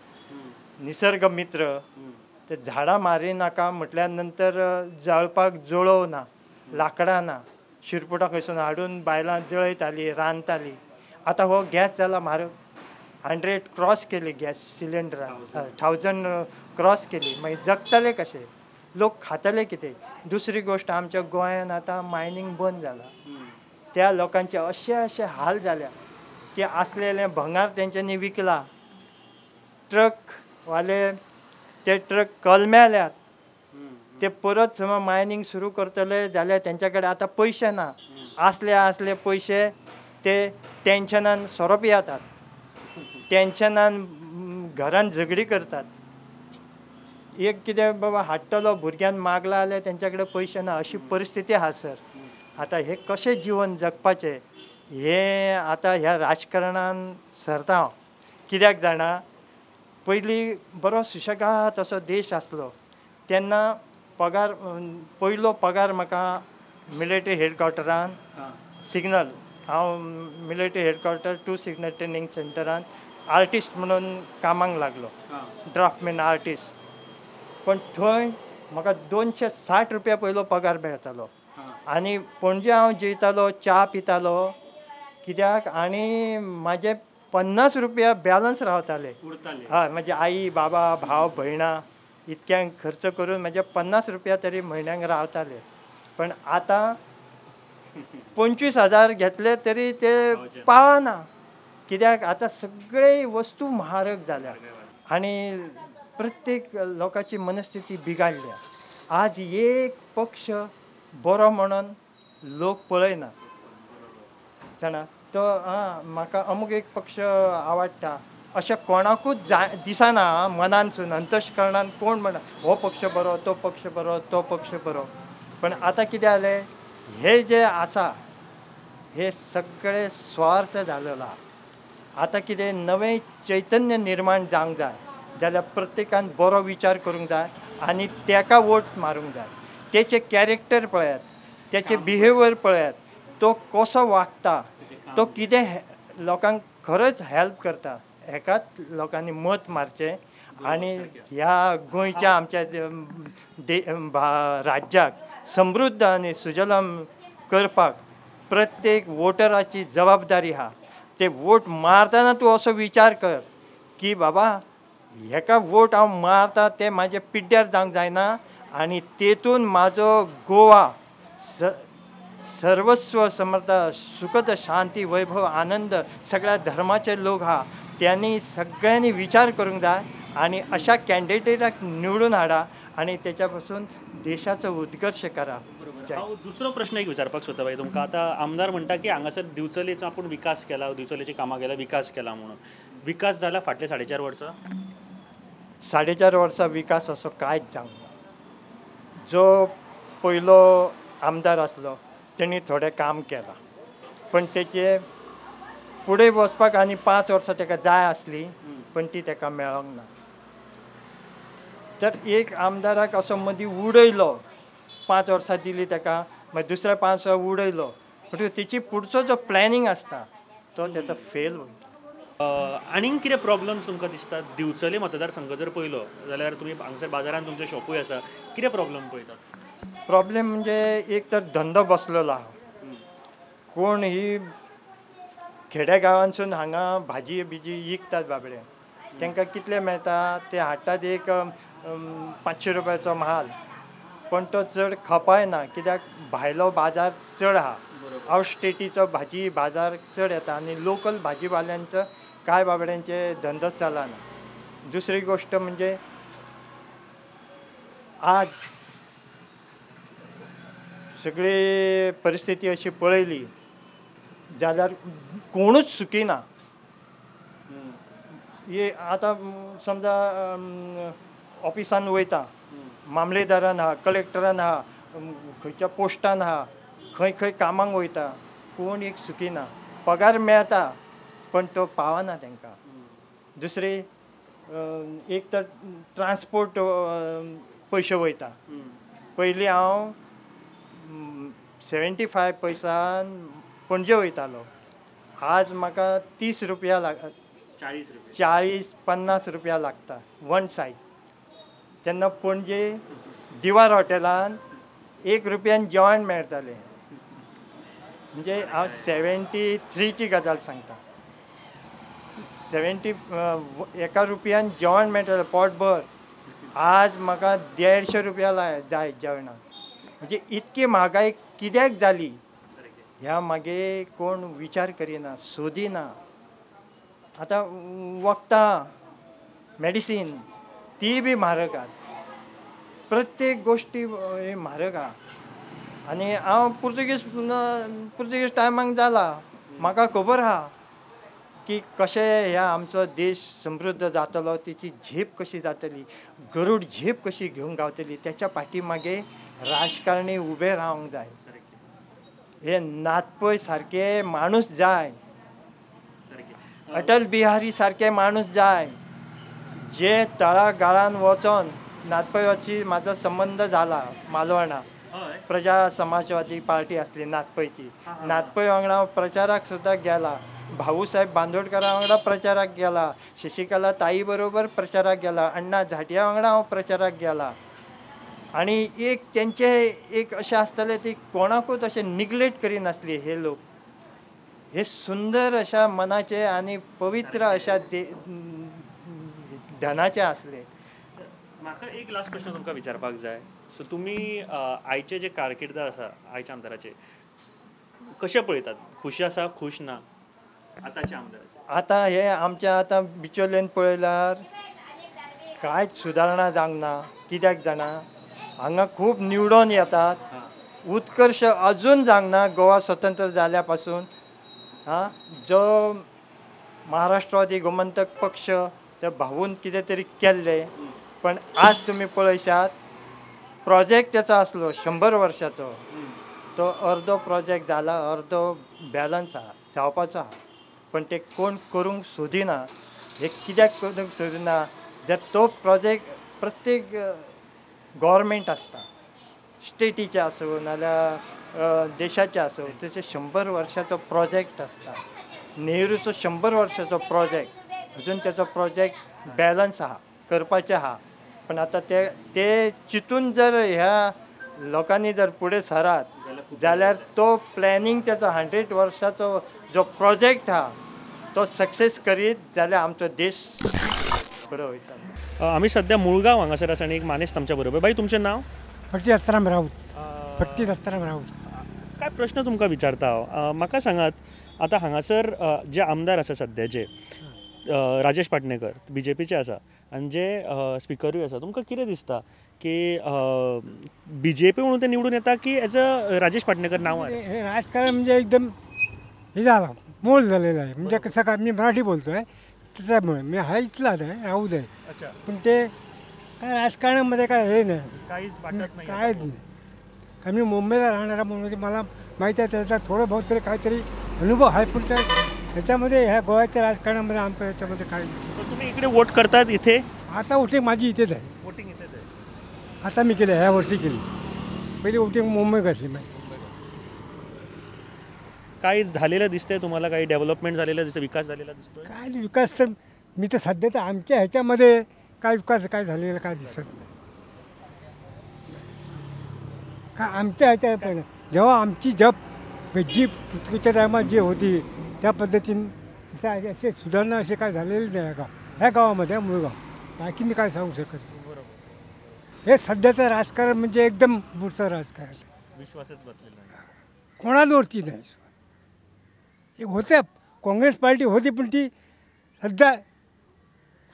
निसर्ग मित्र, ते झाडां मारी नाका म्हटल्या नंतर जळपाक जळोव ना, लांकडां ना, शिरपुटां खंयसून हाडून बायलां जळयतालीं, रांदतालीं. आतां हो गॅस जाला म्हारग, 100 क्रॉस केली गॅस सिलिंडरान, 1000 क्रॉस केली. मागीर जगतले कशे लोक, खातले कितें? दुसरी गोश्ट, आमच्या गोंयान आतां मायनींग बंद जाला. त्या लोकांचे अशे अशे हाल जाल्या की आसलेलें भंगार तेंच्यांनी विकला. ट्रकवाले ते ट्रक कलमेल्यात, ते परत समज मायनींग सुरू करतले जाल्यार तेंच्या कडेन आतां पयशे ना. आसले आसले पयशे ते टेंशनान सोरो पियेतात, टेंशनान घरान झगडी करतात. एक कितें बाबा हाडटलो भुरग्यान मागला जाल्यार तेंच्या कडेन पयशे ना, अशी परिस्थिती आसा सर. आतां हें कशें जिवन जगपाचें हें आतां ह्या राजकारणान सरता हांव. कित्याक जाणा, पयलीं बरो सुशेगाद असो देश आसलो तेन्ना पगार, पयलो पगार म्हाका मिलिटरी हेडक्वॉर्टरान सिग्नल, हांव military headquarter 2 signal training सेंटरान artist म्हणून कामाक लागलो, ड्राफ्टमॅन आर्टिस्ट. पण थंय म्हाका 260 रुपया पयलो पगार मेळटालो. आनी पणजे हांव जेयतालो, च्या पितालो, कित्याक आनी म्हाजे 50 रुपया बॅलन्स रावताले. हय, म्हजे आई बाबा भाव भयणां इतक्यांक खर्च करून म्हजे 50 रुपया तरी म्हयन्यांक रावताले. पण आतां 25,000 घेतले तरी ते पावना. कित्याक आतां सगळे वस्तू म्हारग जाल्या आनी प्रत्येक लोकांची मनस्थिती बिगाडल्या. आज एक पक्ष बरो म्हणून लोक पळयना जाणा. तो आं म्हाका अमूक एक पक्ष आवडटा अशें कोणाकूच जाय दिसना. मनानसून अंतस्करणान कोण म्हणा हो पक्ष बरो, तो पक्ष बरो, तो पक्ष बरो. पण आतां कितें जालें, हे जे आसा हे सगळे स्वार्थ जालेलो आसा. आतां कितें नवें चैतन्य निर्माण जावंक जाय जाल्यार प्रत्येकान बरो विचार करूंक जाय आनी तेका वोट मारूंक जाय. तेचें कॅरेक्टर पळयात, तेचें बिहेवियर पळयात, तो कसो वागता, तो कितें लोकांक खरेंच हेल्प करता, हेकाच लोकांनी मत मारचें आनी ह्या गोंयच्या आमच्या राज्याक समृद्ध आनी सुजलम करपाक प्रत्येक वोटराची जबाबदारी आसा. ते वोट मारतना तूं असो विचार कर की बाबा हेका वोट हांव मारता ते म्हाजे पिड्ड्यार जावंक जायना आनी तेतून म्हाजो गोवा सर्वस्व समर्थ सुखद शांती वैभव आनंद सगळ्या धर्माचे लोक आहा त्यांनी सगळ्यांनी विचार करूंक जाय आनी अशा कॅन्डिडेटाक निवडून हाडा आनी तेच्या पासून देशाचो उत्कर्ष करा. हांव दुसरो प्रश्न एक विचारपाक सोदता बाई तुमकां. आतां आमदार म्हणटा की हांगासर दिवचलेचो आपूण विकास केला, दिवचलेची कामां केल्या, विकास केला म्हणून. विकास जाला फाटले 4.5 वर्सां? 4.5 वर्सां विकास असो कांयच जावंक ना. जो पयलो आमदार आसलो तेणी थोडें काम केलां, पण तेचे फुडें वचपाक आनी 5 वर्सां तेका जाय आसली पण ती तेका मेळोंक ना. तर एक आमदाराक असो मदीं उडयलो, 5 वर्सां दिली तेका, मागीर दुसऱ्या 5 वर्सां उडयलो, म्हणटकीर तेची पुढचो जो प्लॅनिंग आसता तो तेचो फेल वयता. आनीक कितें प्रॉब्लम्स तुमकां दिसता दिवचले मतदारसंघ जर पळयलो जाल्यार? तुमी हांगसर बाजारान तुमचें शॉपूय आसा, कितें प्रॉब्लम पळयतात? प्रॉब्लेम म्हणजे एक तर धंदो बसलेलो आहा. कोण ही खेड्या गांवांसून हांगा भाजी बिजी विकतात बाबडे, तांकां कितले मेळटा ते हाडटात एक 500 रुपयाचो म्हाल, पण तो चड खपाय ना कित्याक भायलो बाजार चड आहा. आवट स्टेटीचो भाजी बाजार चड येता आनी लोकल भाजीवाल्यांचो कांय बाबड्यांचे धंदो चलना. दुसरी गोश्ट म्हणजे आज सगळी परिस्थिती अशी पळयली जाल्यार कोणूच सुखी ना. हे आतां समजा ऑफिसान वयता, मामलेदारान आहा, कलेक्टरान आहा, खंयच्या पोस्टान आहा, खंय खंय कामांक वयता, कोण एक सुखी ना. पगार मेळटा पण तो पावना तांकां. दुसरी एक तर ट्रान्सपोर्ट पयशे वयता. पयलीं हांव 75 पैसान पणजे वयतालो, आज म्हाका 30 रुपया लाग 40-50 रुपया लागता वन सायड. तेन्ना पणजे दिवार हॉटेलान 1 रुपयान जेवण मेळटालें. म्हणजे हांव 73ची गजाल सांगता. 71 रुपयान जेवण मेळटालें पोटभर, आज म्हाका 150 रुपया जाय जेवणाक. म्हणजे इतकी म्हागाय कित्याक जाली ह्या मागे कोण विचार करिना, सोदिना. आतां वखदां मेडिसीन ती बी म्हारग आहा, प्रत्येक गोश्टी हे म्हारग आहा. आनी हांव पुर्तुगीज टायमाक जाला, म्हाका खबर आहा की कशें ह्या आमचो देश समृद्ध जातलो, तेची झेप कशी जातली, गरूड झेप कशी घेवंक गावतली, त्याच्या फाटी मागे राजकारणी उबे रावंक जाय. हे नातपय सारके माणूस जाय, अटल बिहारी सारके माणूस जाय, जे तळागाळान वचोन नातपयाची म्हाजो संबंद जाला. मालवणा प्रजा समाजवादी पार्टी आसली नातपयची, नातपय वांगडा हांव प्रचाराक सुद्दां गेला, भाऊसाहेब बांदोडकरा वांगडा प्रचाराक गेला, शशिकला ताई बरोबर प्रचाराक गेला, अण्णा झाटिया वांगडा हांव प्रचाराक गेला. आनी एक तेंचे एक अशें आसतालें ती कोणाकूच अशें निग्लेक्ट करिनासली. हे लोक हे सुंदर अशा मनाचे आनी पवित्र अशा धनाचे आसले. म्हाका एक लास्ट प्रश्न तुमकां विचारपाक जाय. सो तुमी आयचे जे कारकिर्द आसा आयच्या आमदाराचे कशें पळयतात? खुशी आसा, खूश ना आतांच्या आमदाराचे? आतां हे आमच्या आतां बिचोलेन पळयल्यार कांयच सुदारणा जावंक ना. कित्याक जाणा, हांगा खूब निवडून येतात, उत्कर्श अजून जावंक ना गोवा स्वतंत्र जाल्या पासून. हां, जो महाराष्ट्रवादी गोमंतक पक्ष त्या भावून कितें तरी केल्लें, पण आज तुमी पळयशात प्रोजेक्ट त्याचो आसलो 100 वर्साचो, तो अर्दो प्रोजेक्ट जाला, अर्दो बॅलन्स आहा, जावपाचो आहा, पण ते कोण करूंक सोदिना. हे कित्याक करूंक सोदिना, जर तो प्रोजेक्ट प्रत्येक गव्हर्मेंट आसता, स्टेटीचे आसूं नाल्यार देशाचे आसूं, तेचे 100 वर्साचो प्रोजेक्ट आसता. नेहरूचो 100 वर्साचो प्रोजेक्ट, अजून तेचो प्रोजेक्ट बॅलन्स आहा, करपाचें आहा. पण आतां ते ते चिंतून जर ह्या लोकांनी जर फुडें सरात जाल्यार तो प्लॅनिंग तेचो 100 वर्साचो जो प्रोजेक्ट आहा तो सक्सेस करीत जाल्यार आमचो देश बरो वयता. आमी सद्या मुळगांव हांगासर आसा आनी एक मानेस्त आमच्या बरोबर. बाई, तुमचें नांव? भट्टी दत्ताराम राऊत. भट्टी दत्ताराम राऊत. काय प्रश्न तुमकां विचारता हांव, म्हाका सांगात आतां हांगासर जे आमदार आसा सद्याचे राजेश पाटणेकर बीजेपीचे आसा आनी जे स्पिकरूय आसा, तुमकां कितें दिसता की बीजेपी म्हणून ते निवडून येता की एज अ राजेश पाटणेकर नांव? हे राजकारण म्हणजे एकदम हे झालं, मोल झालेलं आहे. म्हणजे कसं काय, मी मराठी बोलतो आहे त्याच्यामुळे मी हा इथला आहे, राहू दे, पण ते काय राजकारणामध्ये काय हे नाही, काहीच वाटत नाही, काहीच नाही. कारण मी मुंबईला राहणारा म्हणून मला माहिती आहे त्याचा थोडं बहुत तरी काहीतरी अनुभव आहे, पण त्या ह्याच्यामध्ये ह्या गोव्याच्या राजकारणामध्ये आमच्या ह्याच्यामध्ये काय. तुम्ही इकडे वोट करतात इथे? आता वोटिंग माझी इथेच आहे. वोटिंग इथेच आहे आता मी केलं, ह्या वर्षी केली. पहिली वोटिंग मुंबईत असली माझी. काय झालेलं दिसतंय तुम्हाला? काही डेव्हलपमेंट झालेलं दिसतं, विकास झालेला दिसतोय? काय विकास तर मी तर सध्या तर आमच्या ह्याच्यामध्ये काय विकास काय झालेला काय दिसत नाही. का आमच्या ह्याच्या पण जेव्हा आमची जप जी पृथ्वीच्या टायमात जी होती त्या पद्धतीने असे सुधारणा असे काय झालेली नाही का ह्या गावामध्ये, मुळगाव. बाकी मी काय सांगू शकत नाही. हे सध्याचं राजकारण म्हणजे एकदम बुरचं राजकारण, विश्वासच बसलेला नाही कोणावरती नाही. एक होत्या काँग्रेस पार्टी होती, पण ती सध्या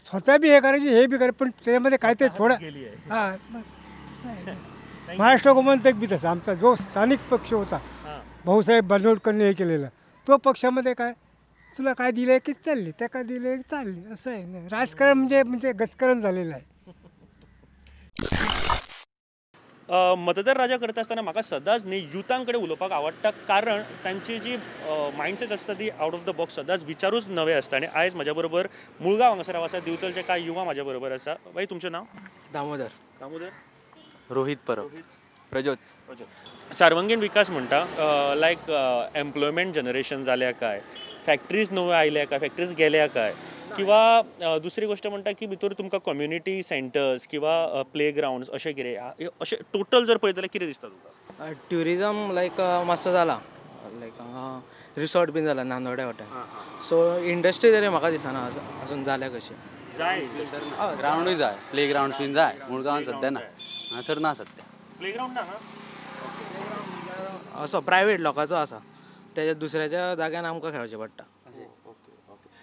स्वतः बी हे करायची हे बी करायची, पण त्याच्यामध्ये काहीतरी थोडं हां. महाराष्ट्र गोमंतक बी तसं आमचा जो स्थानिक पक्ष होता भाऊसाहेब बांदोडकरने हे केलेला, तो पक्षामध्ये काय तुला काय दिलं की चालली, त्या काय दिलं की चालली, असं आहे ना राजकारण. म्हणजे म्हणजे गचकरण झालेलं आहे. मतदार राजा करता आसतना म्हाका सदांच न्ही युथां कडेन उलोवपाक आवडटा, कारण तांची जी मायंडसेट आसता ती आवट ऑफ the box, सदांच विचारूच नवे आसता. आनी आयज म्हज्या बरोबर मुळगांव हांगासर हांव आसा, दिवचलचे कांय युवा म्हाज्या बरोबर आसा. बाई तुमचें नांव? दामोदर. दामोदर. रोहित परब. प्रज्योत. सर्वांगीण विकास म्हणटा, लायक एम्प्लॉयमेंट जनरेशन जाल्या काय, फॅक्ट्रीज नव्यो आयल्या काय, फॅक्ट्रीज गेल्या काय, किंवा दुसरी गोष्ट म्हणटा की भितर तुमकां कम्युनिटी सेंटर्स किंवा प्ले ग्रावंड्स अशें कितें, अशें टोटल जर पळयत जाल्यार कितें दिसता तुमकां? ट्युरिजम लायक मातसो जाला, लायक हांगा रिसॉर्ट बीन जाला नांदोड्या वाटेन, सो इंडस्ट्री तरी म्हाका दिसना अजून जाल्या कशी. जाय ग्रावंडूय जाय, प्ले ग्रावंड बीन जाय. मुळगांवान सद्या ना, हांगासर ना सद्या प्ले ग्रावंड ना, असो प्रायवेट लोकांचो आसा, तेज्या दुसऱ्याच्या जाग्यान आमकां खेळचें पडटा.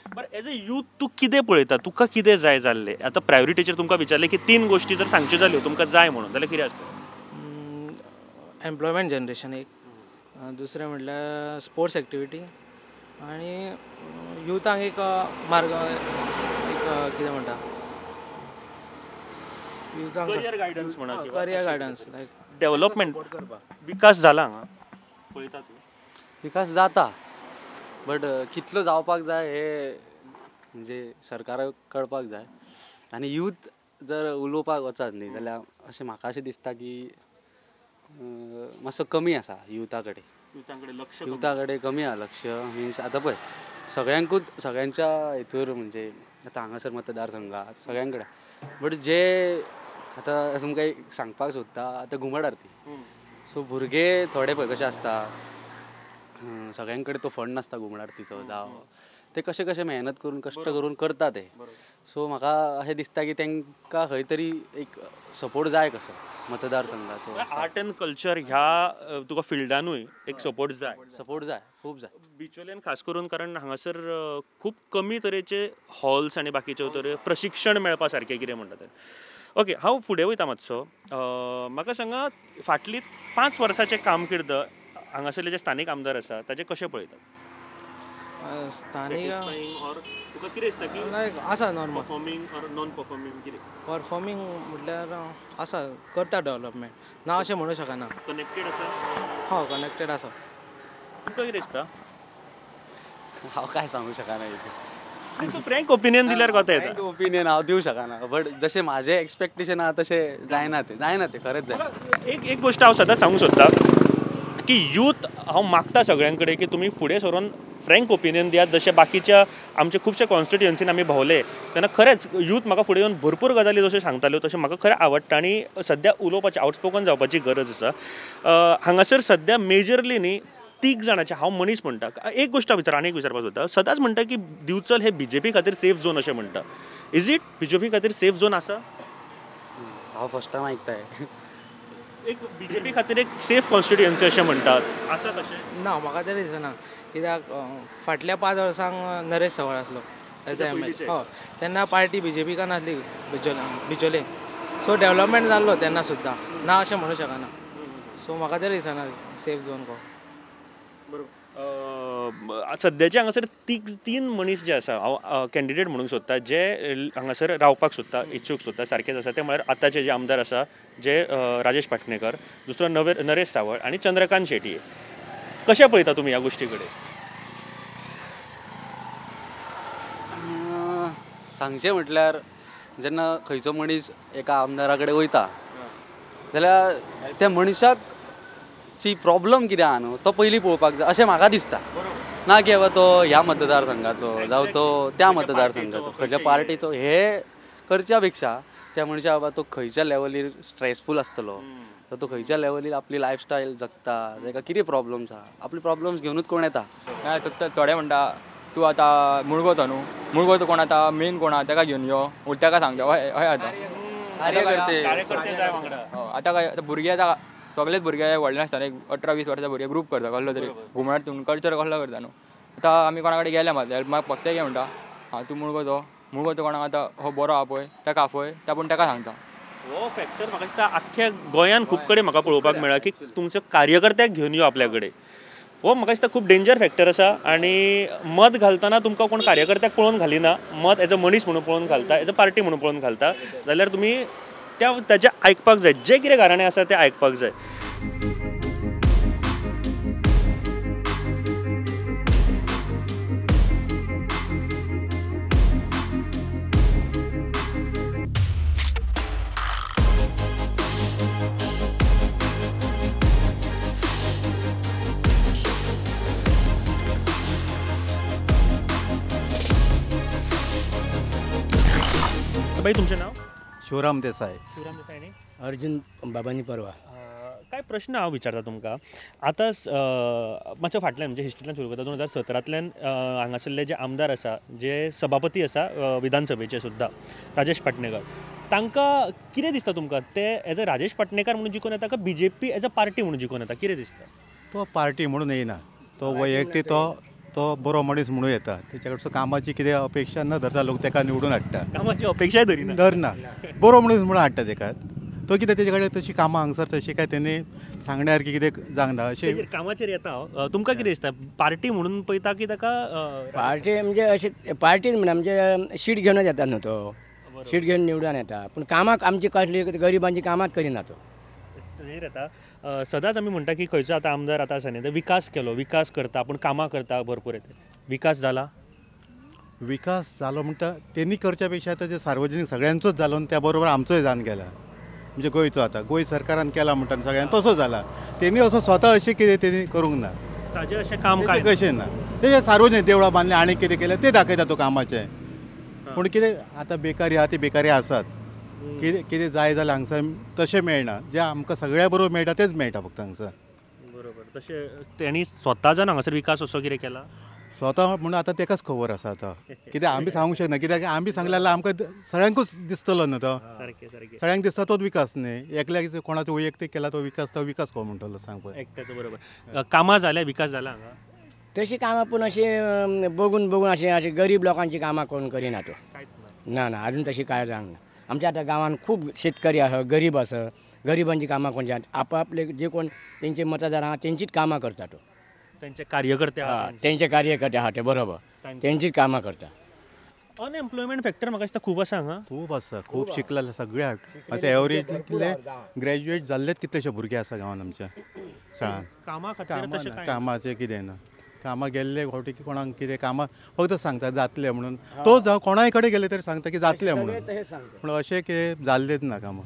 बरें, एज अ यूथ तूं कितें पळयता, तुका कितें जाय जाल्लें? आतां प्रायोरिटीचेर तुमकां विचारलें की तीन गोश्टी जर सांगच्यो जाल्यो तुमकां जाय म्हणून जाल्यार कितें आसतलें? एम्प्लॉयमेंट जनरेशन एक, दुसरें म्हटल्यार स्पोर्ट्स एक्टिविटी, आनी युथांक एक मार्ग, एक कितें म्हणटा युथांक करियर गायडन्स म्हणा, करियर गायडन्स, लायक डेव्हलपमेंट करपाक. विकास जाला हांगा पळयता तूं? विकास जाता, बट कितलो जावपाक जाय हे म्हणजे सरकाराक कळपाक जाय. आनी यूथ जर उलोवपाक वचत न्ही जाल्यार अशें म्हाका अशें दिसता की मातसो कमी आसा युथा कडेन, युथा कडेन कमी आसा लक्ष. मिन्स आतां पळय सगळ्यांकूच सगळ्यांच्या हितूर म्हणजे आतां हांगासर मतदारसंघात सगळ्यां कडेन, बट जे आतां तुमकां एक सांगपाक सोदता, आतां घुमट आरती, सो भुरगे थोडे पळय कशे आसता, सगळ्यां कडेन तो फंड नासता घुमट आरतीचो, जावं ते कशे कशे मेहनत करून कश्ट करून करता ते. सो म्हाका अशें दिसता की तांकां खंय तरी एक सपोर्ट जाय कसो मतदारसंघाचो. आर्ट एंड कल्चर ह्या तुका फिल्डानूय एक सपोर्ट जाय. सपोर्ट जाय, खूब जाय बिचोल्यान खास करून, कारण हांगासर खूब कमी तरेचे हॉल्स आनी बाकीचे तरे प्रशिक्षण मेळपा सारकें कितें म्हणटा तें. ओके, हांव फुडें वयता मातसो. म्हाका सांगा, फाटलीं 5 वर्साचें कामकीर्द हांगासरले जे स्थानीक आमदार आसा ताचे कशें पळयतात? स्थानीक तुका कितें दिसता की लायक आसा normal performing or non performing? कितें परफॉर्मींग म्हटल्यार आसा, करता डेव्हलपमेंट ना अशें म्हणूं शकना. कनेक्टेड आसा? हय, कनेक्टेड आसा. तुका कितें दिसता? हांव काय सांगू शकना हेचेर. फ्रँक ओपिनियन दिल्यार कोता येता. ओपिनियन हांव दिवं शकना, बट जशें म्हाजें एक्सपेक्टेशन आहा तशें जायना तें, जायना तें, खरेंच जायना. एक गोश्ट हांव सदांच सांगूंक सोदता की यूथ हांव मागता सगळ्यां कडेन की तुमी फुडें सरून फ्रँक ओपिनियन दियात. जशें बाकीच्या आमचे खुबशे कॉन्स्टिट्युएन्सीन आमी भोंवले तेन्ना खरेंच यूथ म्हाका फुडें येवन भरपूर गजाली जश्यो सांगताल्यो तशें म्हाका खरें आवडटा. आनी सद्या उलोवपाचें, आवटस्पोकन जावपाची गरज आसा. हांगासर सद्या मेजरली न्ही 3 जाणांचे हांव मनीस म्हणटा. एक गोश्ट विचार आनी एक विचारपाक सोदता, सदांच म्हणटा की दिवचल हे बीजेपी खातीर सेफ झोन अशें म्हणटा. Is it BJP खातीर सेफ झोन आसा? हांव फर्स्ट टायम आयकताय. एक बीजेपी खातीर एक सेफ कॉन्स्टिट्युएन्सी अशें म्हणटात, आसा तशें? ना, म्हाका तरी दिसना, कित्याक फाटल्या 5 वर्सांक नरेश सावळ आसलो एज एम एल, हय, तेन्ना पार्टी बीजेपीका नासली बिचोले, सो डेव्हलपमेंट जाल्लो तेन्ना सुद्दां ना अशें म्हणूं शकना. सो म्हाका तरी दिसना सेफ झोन को. बरोबर. सद्याचे हांगासर 3 मनीस जे आसा हांव कॅन्डिडेट म्हणूंक सोदता, जे हांगासर रावपाक सोदता, इच्छूक सोदता, सारकेच आसा, ते म्हळ्यार आतांचे जे आमदार आसा जे राजेश पाटणेकर, दुसरो नरेश सावळ आनी चंद्रकांत शेटये. कशें पळयता तुमी ह्या गोश्टी कडेन? सांगचें म्हटल्यार जेन्ना खंयचो मनीस एका आमदारा कडेन वयता जाल्यार त्या मनशाक ची प्रॉब्लम कितें आहा न्हू तो पयलीं पळोवपाक जाय अशें म्हाका दिसता. ना की बाबा तो ह्या मतदारसंघाचो जावं तो त्या मतदारसंघाचो, खंयच्या पार्टीचो, हे करच्या पेक्षा त्या मनशा बाबा तो खंयच्या लेवलीर स्ट्रेसफूल आसतलो, तो खंयच्या लेवलीर आपली लायफस्टायल जगता, ताका कितें प्रॉब्लम्स आहा, आपले प्रॉब्लम्स घेवनूच कोण येता. थोडे म्हणटा तूं आतां मुळगोतो न्हू, मुळगोतो कोण आतां मेन कोण आहा ताका घेवन यो, ताका सांगता हय हय. आतां आतां काय आतां भुरगे आतां सगळेच भुरगे व्हडले नासतना एक 18-20 वर्सां भुरगे ग्रूप करता कसलो तरी घुमट कल्चर कसलो करता न्हू. आतां आमी कोणा कडेन गेले मात हेल्प मागपाक, ते कितें म्हणटा आं तूं मुळगोतो, मुळगोतो कोणाक आतां हो बरो आहा पळय ताका आफय, त्या पूण ताका सांगता. हो फॅक्टर म्हाका दिसता आख्ख्या गोंयांत खूब कडेन म्हाका पळोवपाक मेळ्ळा की तुमचो कार्यकर्त्याक घेवन यो आपल्या कडेन, हो म्हाका दिसता खूब डेंजर फॅक्टर आसा. आनी मत घालतना तुमकां कोण कार्यकर्त्याक पळोवन घालिना, मत एज अ मनीस म्हणून पळोवन घालता, एज अ पार्टी म्हणून पळोवन घालता, जाल्यार तुमी त्या ताजें आयकपाक जाय, जें कितें गाराणें आसा तें आयकपाक जाय. बाई तुमचें नांव? शिवराम देसाय. शिवराम देसाय न्ही? अर्जुन बाबांनी परवा. काय प्रश्न हांव विचारता तुमकां आतां मातशें फाटल्यान म्हणजे हिस्ट्रींतल्यान सुरू करता. 2017तल्यान हांगासरले जे आमदार आसा, जे सभापती आसा विधानसभेचे सुद्दां राजेश पाटणेकर, तांकां कितें दिसता तुमकां ते एज अ राजेश पाटणेकर म्हणून जिखून येता काय बीजेपी एज अ पार्टी म्हणून जिखून येता, कितें दिसता? तो पार्टी म्हणून येयना, तो वैयक्तीक तो तो बरो मनीस म्हणून येता. तेच्या कडसून कामाची कितें अपेक्षा न धरता लोक तेका निवडून हाडटा. कामाची अपेक्षा धरिना, धरना, बरो मनीस म्हणून हाडटा तेका. तो कितें तेजे कडेन तशी कामां हांगसर तशी काय तेणी सांगण्यार की कितें जावंक ना अशें कामाचेर येता. हांव तुमकां कितें दिसता पार्टी म्हणून पळयता की ताका पार्टी म्हणजे अशें पार्टीन म्हणा म्हणजे सीट घेवन येता न्हू, तो सीट घेवन निवडून येता, पूण कामाक आमची कसली गरिबांची कामांत करिना तो. येता सदांच आमी म्हणटा की खंयचो आतां आमदार आतां आसा न्ही, तर विकास केलो, विकास करता, पूण कामां करता भरपूर येता, विकास जाला? विकास जालो म्हणटा तेणी करच्या पेक्षा आतां जे सार्वजनीक सगळ्यांचोच जालो आनी त्या बरोबर आमचोय जावन गेला. म्हणजे गोंयचो आतां गोंय सरकारान केला म्हणटा सगळ्यांनी तसो जाला, तेणी असो स्वता अशें कितें तेणी करूंक ना, ताजें अशें काम काय कशें ना. ते सार्वजनीक देवळां बांदलें आनी कितें केलें तें दाखयता तो कामाचें. पूण कितें आतां बेकारी आहा ती बेकारी आसात, कितें कितें जाय जाल्यार हांगसर तशें मेळना, जें आमकां सगळ्या बरोबर मेळटा तेंच मेळटा फक्त हांगसर. बरोबर, तशें तेणी स्वता जावन हांगासर विकास असो कितें केला स्वता म्हणून आतां तेकाच खबर आसा. आतां कित्याक आमी सांगूंक शकना, कित्याक आमी सांगलें जाल्यार आमकां सगळ्यांकूच दिसतलो न्हू तो, सगळ्यांक दिसता तोच विकास न्ही, एकल्याक कोणाचो वैयक्तीक केला तो विकास, तो विकास कोण म्हणटलो सांग पळय एकट्याचो. बरोबर, कामां जाल्या, विकास जाला हांगा तशी कामां, पूण अशें बघून बघून अशें अशें गरीब लोकांची कामां कोण करिना तो. ना ना अजून तशी कांय जावंक ना. आमच्या आतां गांवांत खूब शेतकरी आसा, गरीब आसा, गरिबांची कामां कोण आपआपले जे कोण तेंचे मतदार आहा तेंचीच कामां करता तो, तेंचे कार्यकर्ते आहा, तेंचे कार्यकर्ते आहा ते बरोबर तेंचीच कामां करता. अनएम्प्लॉयमेंट फॅक्टर म्हाका दिसता खूब आसा हांगा. खूब आसा, खूब शिकले सगळे अशें एवरेज कितले ग्रॅज्युएट जाल्लेच कितलेशे भुरगे आसा गांवांत आमच्या सळान. कामां खातीर कामाचें कितें ना, कामां गेल्ले फावटी कोणाक कितें कामां फक्त सांगता जातलें म्हणून, तो जावं कोणाय कडेन गेले तरी सांगता की जातलें म्हणून, पूण अशें कितें जाल्लेंच ना कामां.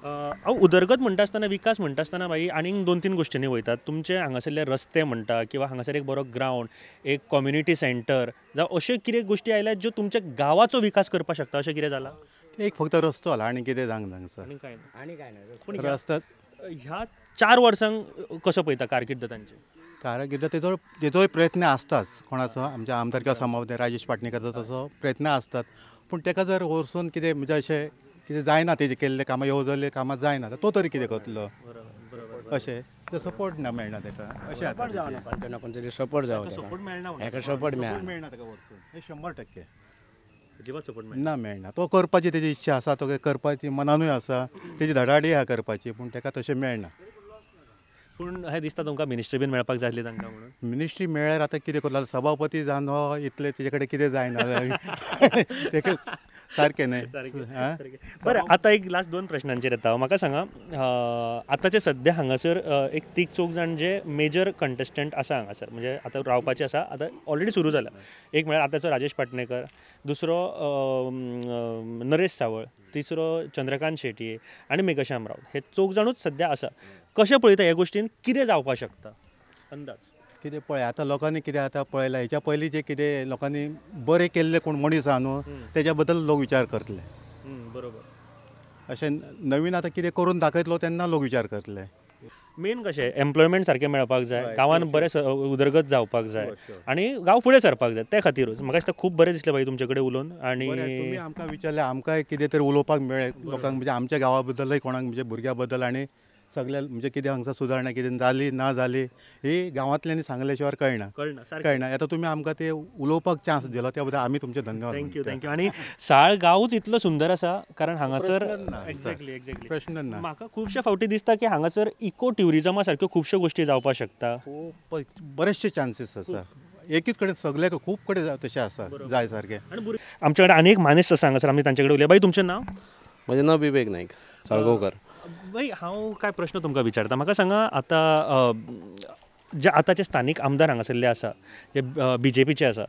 हांव उदरगत म्हणटा आसतना, विकास म्हणटा आसतना भाई आनीक दोन तीन गोश्टींनी वयतात. तुमचे हांगासरले रस्ते म्हणटा किंवा हांगासर एक बरो ग्रावंड, एक कम्युनिटी सेंटर जावं अश्यो कितें गोश्टी आयल्यात ज्यो तुमच्या गांवाचो विकास करपाक शकता, अशें कितें जालां? एक फक्त रस्तो जाला आनी कितें जावंक ना हांगसर, आनी कांय ना, आनी कांय ना. रस्तो ह्या 4 वर्सांक कसो पळयता कारकीर्द तांची? कारकीर्द तेजो तेजोय प्रयत्न आसताच कोणाचो, आमच्या आमदार किंवा सभापती राजेश पाटणेकराचो तसो प्रयत्न आसतात, पूण तेका जर वरसून कितें म्हणजे अशें कितें जायना, तेजें केल्लें कामां येवजल्लें कामां जायना, तो तरी कितें करतलो अशें ते सपोर्ट ना मेळना तेका, अशें आतां सपोर्ट जावं, सपोर्ट मेळना, हेका सपोर्ट मेळना तेका वरसून, हें 100% अजिबात सपोर्ट ना मेळना. तो करपाची तेजी इच्छा आसा, तो करपाची मनानूय आसा, तेजी धडाडी आहा करपाची, पूण तेका तशें मेळना. पूण हें दिसता तुमकां मिनिस्ट्री बीन मेळपाक जाय आसली तांकां म्हणून? मिनिस्ट्री मेळ्ळ्यार आतां कितें करतलो, सभापती जावन हो इतलें तेजे कडेन कितें जायना तेका सारकें न्हय. बरें, आतां एक लास्ट 2 प्रश्नांचेर येता. म्हाका सांगा आतांचे सद्या हांगासर एक तीग चौग जाण जे मेजर कंटेस्टंट आसा हांगासर, म्हणजे आतां रावपाचे आसा, आतां ऑलरेडी सुरू जाला. एक म्हळ्यार आतांचो राजेश पाटणेकर, दुसरो नरेश सावळ, तिसरो चंद्रकांत शेटये आनी मेघश्याम राऊत, हे चौग जाणूच सद्या आसा. कशें पळयता ह्या गोश्टीन कितें जावपाक शकता अंदाज? कितें पळय आतां लोकांनी कितें आतां पळयलां, हेच्या पयलीं जें कितें लोकांनी बरें केल्लें कोण मनीस आहा न्हू तेज्या बद्दल लोक विचार करतले. बरोबर, अशें नवीन आतां कितें करून दाखयतलो तेन्ना लोक विचार करतले. मेन कशें एम्प्लॉयमेंट सारकें मेळपाक जाय, गांवांत बरें उदरगत जावपाक जाय आनी गांव फुडें सरपाक जाय, ते खातीरूच म्हाका दिसता खूब बरें दिसलें भाई तुमचे कडेन उलोवन. आनी तुमी आमकां विचारलें, आमकां कितें तरी उलोवपाक मेळ्ळें लोकांक, म्हणजे आमच्या गांवा बद्दलय कोणाक म्हणजे भुरग्यां बद्दल आनी सगळ्या म्हणजे कितें हांगसर सुदारणा कितें जाली ना जाली ही गांवांतल्यांनी सांगले शिवाय कळना, कळना. आतां तुमी आमकां ते उलोवपाक चान्स दिलो त्या बद्दल आमी तुमचे धन्यवाद. Thank you, thank you. आनी साळ गांवूच इतलो सुंदर आसा कारण हांगासर एक्झॅक्टली एक्झॅक्टली प्रश्न ना. म्हाका खुबशे फावटी दिसता की हांगासर इको ट्युरिजमा सारक्यो खुबश्यो गोश्टी जावपाक शकता, खूब बरेचशे चान्सीस आसा, एकीच कडेन सगळे खूब कडेन तशें आसा जाय सारकें. आमचे कडेन आनी एक मानेस्त आसा हांगासर, आमी तांचे कडेन उलया. बाई तुमचें नांव? म्हजें नांव विवेक नायक. साळगांवकर. भाई हांव काय प्रश्न तुमकां विचारता, म्हाका सांगा आतां जे आतांचे स्थानीक आमदार हांगासरले आसा जे बी जे पीचे आसा,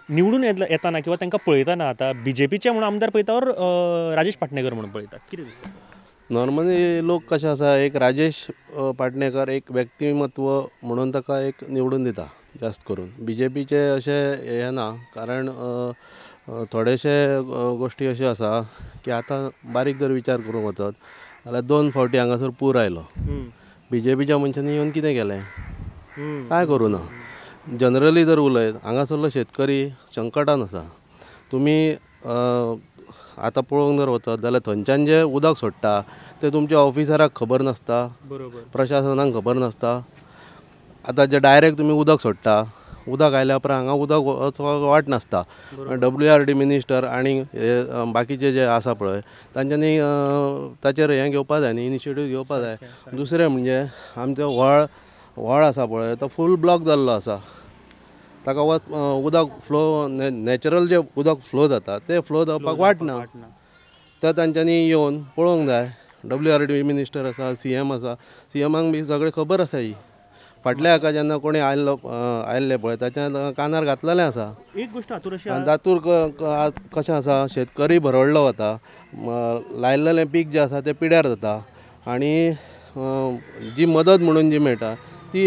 निवडून येताना किंवा तांकां पळयतना आतां बी जे पीचे म्हणून आमदार पळयता ऑर राजेश पाटणेकर म्हणून पळयता, कितें दिसता? नॉर्मली लोक कशें आसा, एक राजेश पाटणेकर एक व्यक्तिमत्व म्हणून ताका एक निवडून दिता जास्त करून. बी जे पीचे अशें हें ना, कारण थोडेशे गोश्टी अश्यो आसा की आतां बारीक जर विचार करूंक वचत जाल्यार 2 फावटी हांगासर पूर आयलो, बी जे पीच्या मनशांनी येवन कितें केलें, कांय करूं ना. जनरली जर उलयत हांगासरलो शेतकरी संकटान आसा. तुमी आतां पळोवंक जर वचत जाल्यार थंयच्यान जें उदक सोडटा तें तुमच्या ऑफिसराक खबर नासता, प्रशासनाक खबर नासता. आतां जे डायरेक्ट तुमी उदक सोडटा, उदक आयल्या उपरांत हांगा उदक वचपाक वाट नासता. WRD minister आनी बाकीचे जे आसा पळय तांच्यांनी ताचेर हें घेवपा जाय न्ही, इनिशिएटीव घेवपा जाय. दुसरें म्हणजे आमचो व्हळ आसा पळय तो फूल ब्लॉक जाल्लो आसा, ताका उदक फ्लो नॅचरल जे उदक फ्लो जाता ते फ्लो जावपाक वाट ना, तर तांच्यांनी येवन पळोवंक जाय. WRD minister आसा, CM आसा, CMांक बी सगळें खबर आसा. ही फाटल्या हाका जेन्ना कोणी आयल्लो आयल्ले पळय ताच्या कानार घातलेलें आसा. एक गोश्ट हातूर अशी तातूर कशें आसा, शेतकरी भरडलो वता, लायलेलें पीक जें आसा तें पिड्यार जाता आनी जी मदत म्हणून जी मेळटा ती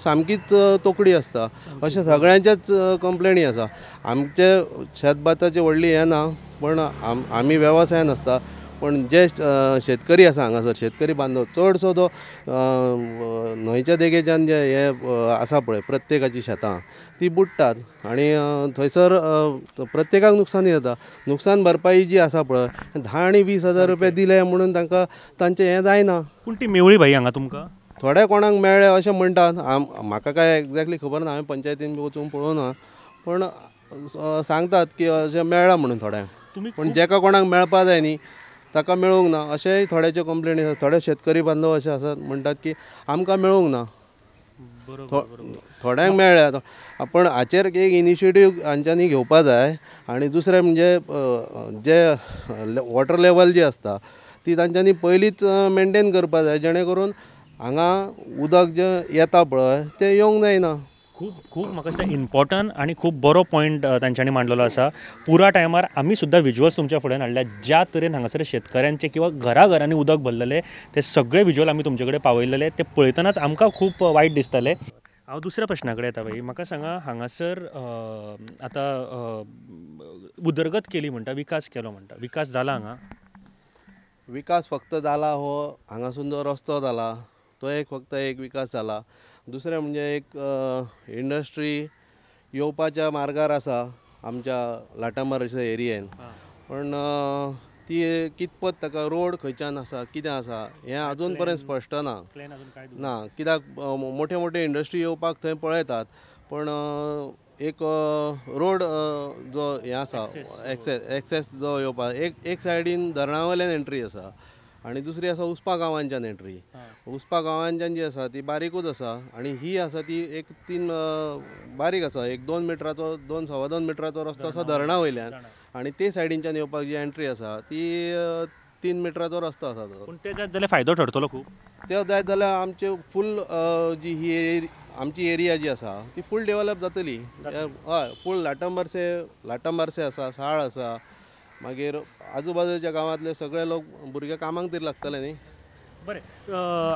सामकीच तोकडी आसता. अशें सगळ्यांच्याच कंप्लेनी आसा. आमचे शेतभाताची व्हडली हें ना, पण आमी वेवसायान आसता, पण जे शेतकरी आसा हांगासर शेतकरी बांदव चडसो तो न्हंयच्या देगेच्यान जे हे आसा पळय प्रत्येकाची शेतां ती बुडटात आनी थंयसर प्रत्येकाक नुकसानी जाता. नुकसान भरपाई जी आसा पळय 10 आनी 20 हजार रुपया दिले म्हणून तांकां तांचें हें जायना. पूण ती मेवळी भाई हांगा तुमकां थोड्या कोणाक मेळ्ळे अशें म्हणटात, म्हाका काय एग्जॅक्टली खबर ना, हांवें पंचायतीन बी वचून पळोवना, पण सांगतात की अशें मेळ्ळां म्हणून थोड्यांक. पूण जेका कोणाक मेळपा जाय न्ही ताका मेळूंक ना अशेंय थोड्याच्यो कंप्लेनी आसात. थोडे शेतकरी बांदव अशे आसात म्हणटात की आमकां मेळूंक ना, थोड्यांक मेळ्ळ्या. पूण हाचेर एक इनिशिएटीव हांच्यांनी घेवपा जाय. आनी दुसरें म्हणजे जे वॉटर लेवल जी आसता ती तांच्यांनी पयलींच मेनटेन करपा जाय, जेणे करून हांगा उदक जें येता पळय तें येवंक जायना. खूब खूब म्हाका दिसता इम्पॉर्टंट आनी खूब बरो पॉयंट तांच्यांनी मांडलेलो आसा. पुरा टायमार आमी सुद्दां विज्युअल्स तुमच्या फुड्यान हाडल्या, ज्या तरेन हांगासर शेतकऱ्यांचे किंवा घराघरांनी उदक भरलेलें ते सगळे विज्युअल आमी तुमचे कडेन पावयलेले, ते पळयतनाच आमकां खूब वायट दिसतालें. हांव दुसऱ्या प्रश्ना कडेन येता भाई, म्हाका सांगा हांगासर आतां उदरगत केली म्हणटा, विकास केलो म्हणटा, विकास जाला हांगा? विकास फक्त जाला हो हांगासून जो रस्तो जाला तो एक फक्त एक विकास जाला. दुसरें म्हणजे एक इंडस्ट्री येवपाच्या मार्गार आसा आमच्या लाटामारच्या एरियेन, पण ती कितपत ताका रोड खंयच्यान आसा कितें आसा हें अजून पर्यंत स्पश्ट ना. ना कित्याक मोठे मोठे इंडस्ट्री येवपाक थंय पळयतात, पण एक रोड जो हें आसा एक्सेस जो येवपाक एक सायडीन धरणा वयल्यान एंट्री आसा आनी दुसरी आसा उसपा गांवांच्यान एंट्री. उसपा गांवांच्यान जी आसा ती बारीकूच आसा आनी ही आसा ती एक 3 बारीक आसा, एक 2 मिटराचो 2 2.25 मिटराचो रस्तो आसा धरणा वयल्यान आनी ते सायडीनच्यान येवपाक जी एंट्री आसा ती 3 मिटराचो रस्तो आसा तो. पूण ते जायत जाल्यार फायदो ठरतलो खूब. ते जायत जाल्यार आमचे फूल जी ही आमची एरिया जी आसा ती फूल डेवलप जातली. हय, फूल लाटांबारसे आसा, साळ आसा, मागीर आजूबाजूच्या गांवांतले सगळे लोक भुरगे कामाक तरी लागतले न्ही. बरें,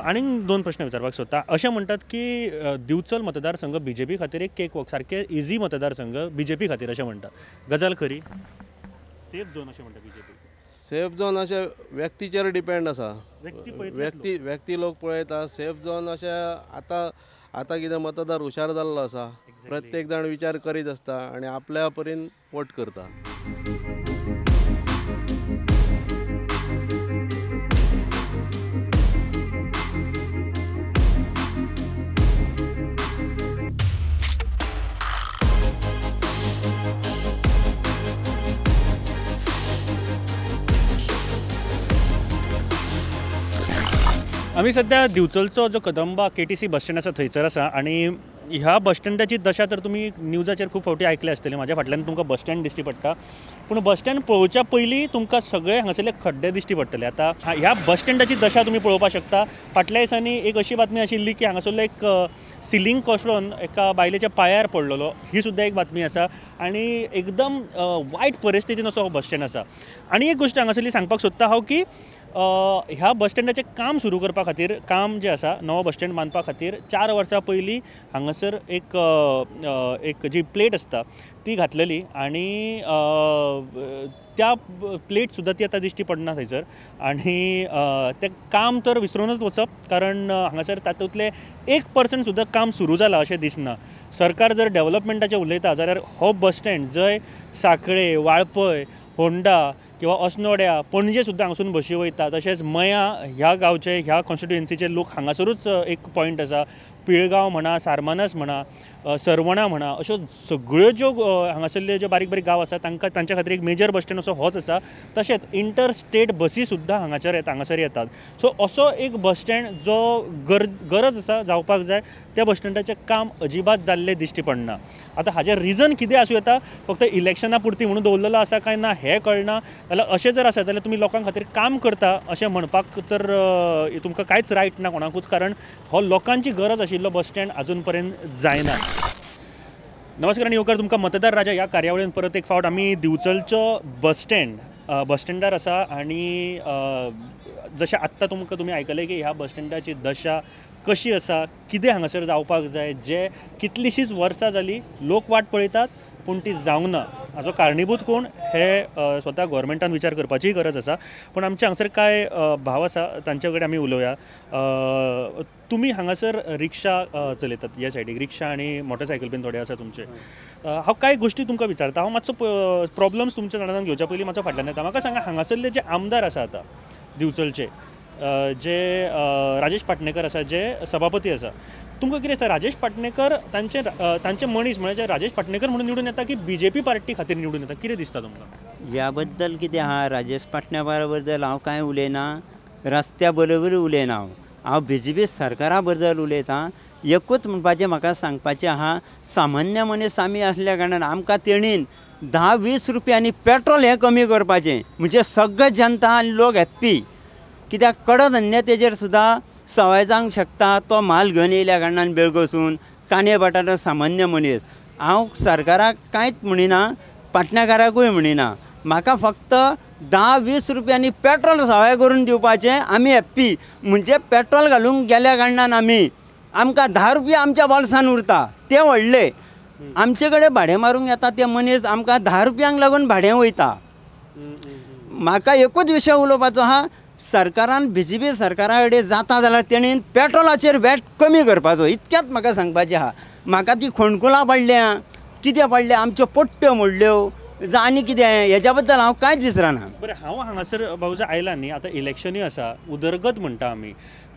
आनीक 2 प्रश्न विचारपाक सोदता. अशें म्हणटात की दिवचल मतदारसंघ बीजेपी खातीर एक केक वॉक, सारकें इजी मतदारसंघ बीजेपी खातीर अशें म्हणटा, गजाल खरी? सेफ झोन अशें म्हणटा बीजेपी. सेफ झोन अशें व्यक्तीचेर डिपेंड आसा, व्यक्ती लोक पळयता. सेफ झोन अशें आतां आतां कितें मतदार हुशार जाल्लो आसा, प्रत्येक जाण विचार करीत आसता आनी आपल्या परीन वोट करता. आमी सद्या दिवचलचो जो कदंबा KTC bus stand आसा थंयसर आसा आनी ह्या बस स्टँडाची दशा तर तुमी न्यूजाचेर खूब फावटी आयकले आसतले. म्हाज्या फाटल्यान तुमकां बस स्टँड दिश्टी पडटा, पूण बस स्टँड पळोवच्या पयलीं तुमकां सगळे हांगासरले खड्डे दिश्टी पडटले. आतां ह्या बस स्टँडाची दशा तुमी पळोवपाक शकता. फाटल्या दिसांनी एक अशी बातमी आशिल्ली की हांगासरलो एक सिलींग कोसळून एका बायलेच्या पांयार पडलेलो, ही सुद्दां एक बातमी आसा. आनी एकदम वायट परिस्थितीन असो हो बस स्टँड आसा. आनी एक गोश्ट हांगासरली सांगपाक सोदता हांव की ह्या बस स्टँडाचें काम सुरू करपा खातीर, काम जें आसा नवो बस स्टँड बांदपा खातीर 4 वर्सां पयलीं हांगासर एक एक जी प्लेट आसता ती घातलेली आनी त्या प्लेट सुद्दां ती आतां दिश्टी पडना थंयसर. आनी तें काम तर विसरूनच वचप, कारण हांगासर तातूंतलें 1% सुद्दां काम सुरू जालां अशें दिसना. सरकार जर डेवलपमेंटाचें उलयता जाल्यार हो बस स्टँड जंय सांखळे, वाळपय, होंडा किंवा अस्नोड्या, पणजे सुद्दां हांगासून बशी वयता, तशेंच मयां ह्या गांवचे, ह्या कॉन्स्टिट्युएन्सीचे लोक हांगासरूच एक पॉयंट आसा. पिळगांव म्हणा, सारमानस म्हणा, सरवणा म्हणा, अश्यो सगळ्यो ज्यो हांगासरल्यो ज्यो बारीक बारीक गांव आसा तांकां तांच्या खातीर एक मेजर बस स्टँड असो होच आसा. तशेंच इंटर स्टेट बसी सुद्दां हांगासर येतात. सो असो एक बस स्टँड जो गरज आसा जावपाक जाय, त्या बस स्टँडाचें काम अजिबात जाल्लें दिश्टी पडना. आतां हाजें रिजन कितें आसूं येता, फक्त इलेक्शना पुरती म्हणून दवरलेलो आसा काय ना हें कळना. जाल्यार अशें जर आसा जाल्यार तुमी लोकां खातीर काम करता अशें म्हणपाक तर तुमकां कांयच रायट ना कोणाकूच, कारण हो लोकांची गरज आशिल्लो बस स्टँड अजून पर्यंत जायना. नमस्कार आनी येवकार तुमकां मतदार राजा ह्या कार्यावळीन परत एक फावट. आमी दिवचलचो बस स्टँड बस स्टँडार आसा आनी जशें आत्तां तुमकां तुमी आयकलें की ह्या बस स्टँडाची दशा कशी आसा, कितें हांगासर जावपाक जाय, जे कितलींशींच वर्सां जालीं लोक वाट पळयतात पूण ती जावंक ना. हाचो कारणीभूत कोण हे स्वता गोवोरमेंटान विचार करपाचीय गरज आसा. पूण आमचे हांगासर कांय भाव आसा तांचे कडेन आमी उलोवया. तुमी हांगासर रिक्षा चलयतात, ह्या सायडीक रिक्षा आनी मोटरसायकल बीन थोडे आसा तुमचे. हांव कांय गोश्टी तुमकां विचारता, हांव मातसो प्रॉब्लम्स तुमच्या जाणान घेवच्या पयलीं मातसो फाटल्यान येता. म्हाका सांगा, हांगासरले जे आमदार आसा आतां दिवचलचे, जे राजेश पाटणेकर आसा, जे सभापती आसा, तुमकां कितें दिसता राजेश पाटणेकर तांचे तांचे मनीस म्हणजे राजेश पाटणेकर म्हणून निवडून येता की बीजेपी पार्टी खातीर निवडून येता, कितें दिसता तुमकां ह्या बद्दल? कितें आहा, राजेश पाटणेकरा बद्दल हांव कांय उलयना, रस्त्या बरोबर उलयना, हांव बीजेपी सरकारा बद्दल उलयतां. एकूच म्हणपाचें म्हाका सांगपाचें आहा, सामान्य मनीस आमी आसल्या कारणान आमकां तेणीन 10-20 रुपयांनी पेट्रोल हें कमी करपाचें, म्हणजे सगळे जनता आनी लोक हॅप्पी. कित्याक कडधान्य तेजेर सुद्दां सवाय जावंक शकता, तो म्हाल घेवन येयल्या कारणान बेळगांवसून कांदे बटाटो सामान्य मनीस. हांव सरकाराक कांयच म्हणिना, पाटणेकाराकूय म्हणिना, म्हाका फक्त 10-20 रुपयांनी पेट्रोल सवाय करून दिवपाचें, आमी हॅप्पी. म्हणजे पेट्रोल घालूंक गेल्या कारणान आमी आमकां 10 रुपया आमच्या बोल्सान उरता, ते व्हडले. आमचे कडेन भाडें मारूंक येता ते मनीस आमकां 10 रुपयांक लागून भाडें वयता. म्हाका एकूच विशय उलोवपाचो आहा, सरकारान बीजेपी सरकारा कडेन जाता जाल्यार तेणीन पेट्रोलाचेर वॅट कमी करपाचो, इतक्याच म्हाका सांगपाचें आहा. म्हाका ती खोणकुलां पडल्या, कितें पडल्या, आमच्यो पट्ट्यो मोडल्यो आनी कितें, हेज्या बद्दल हांव कांयच विसरना. बरें, हांव हांगासर भाऊजा आयला न्ही, आतां इलेक्शनूय आसा, उदरगत म्हणटा आमी,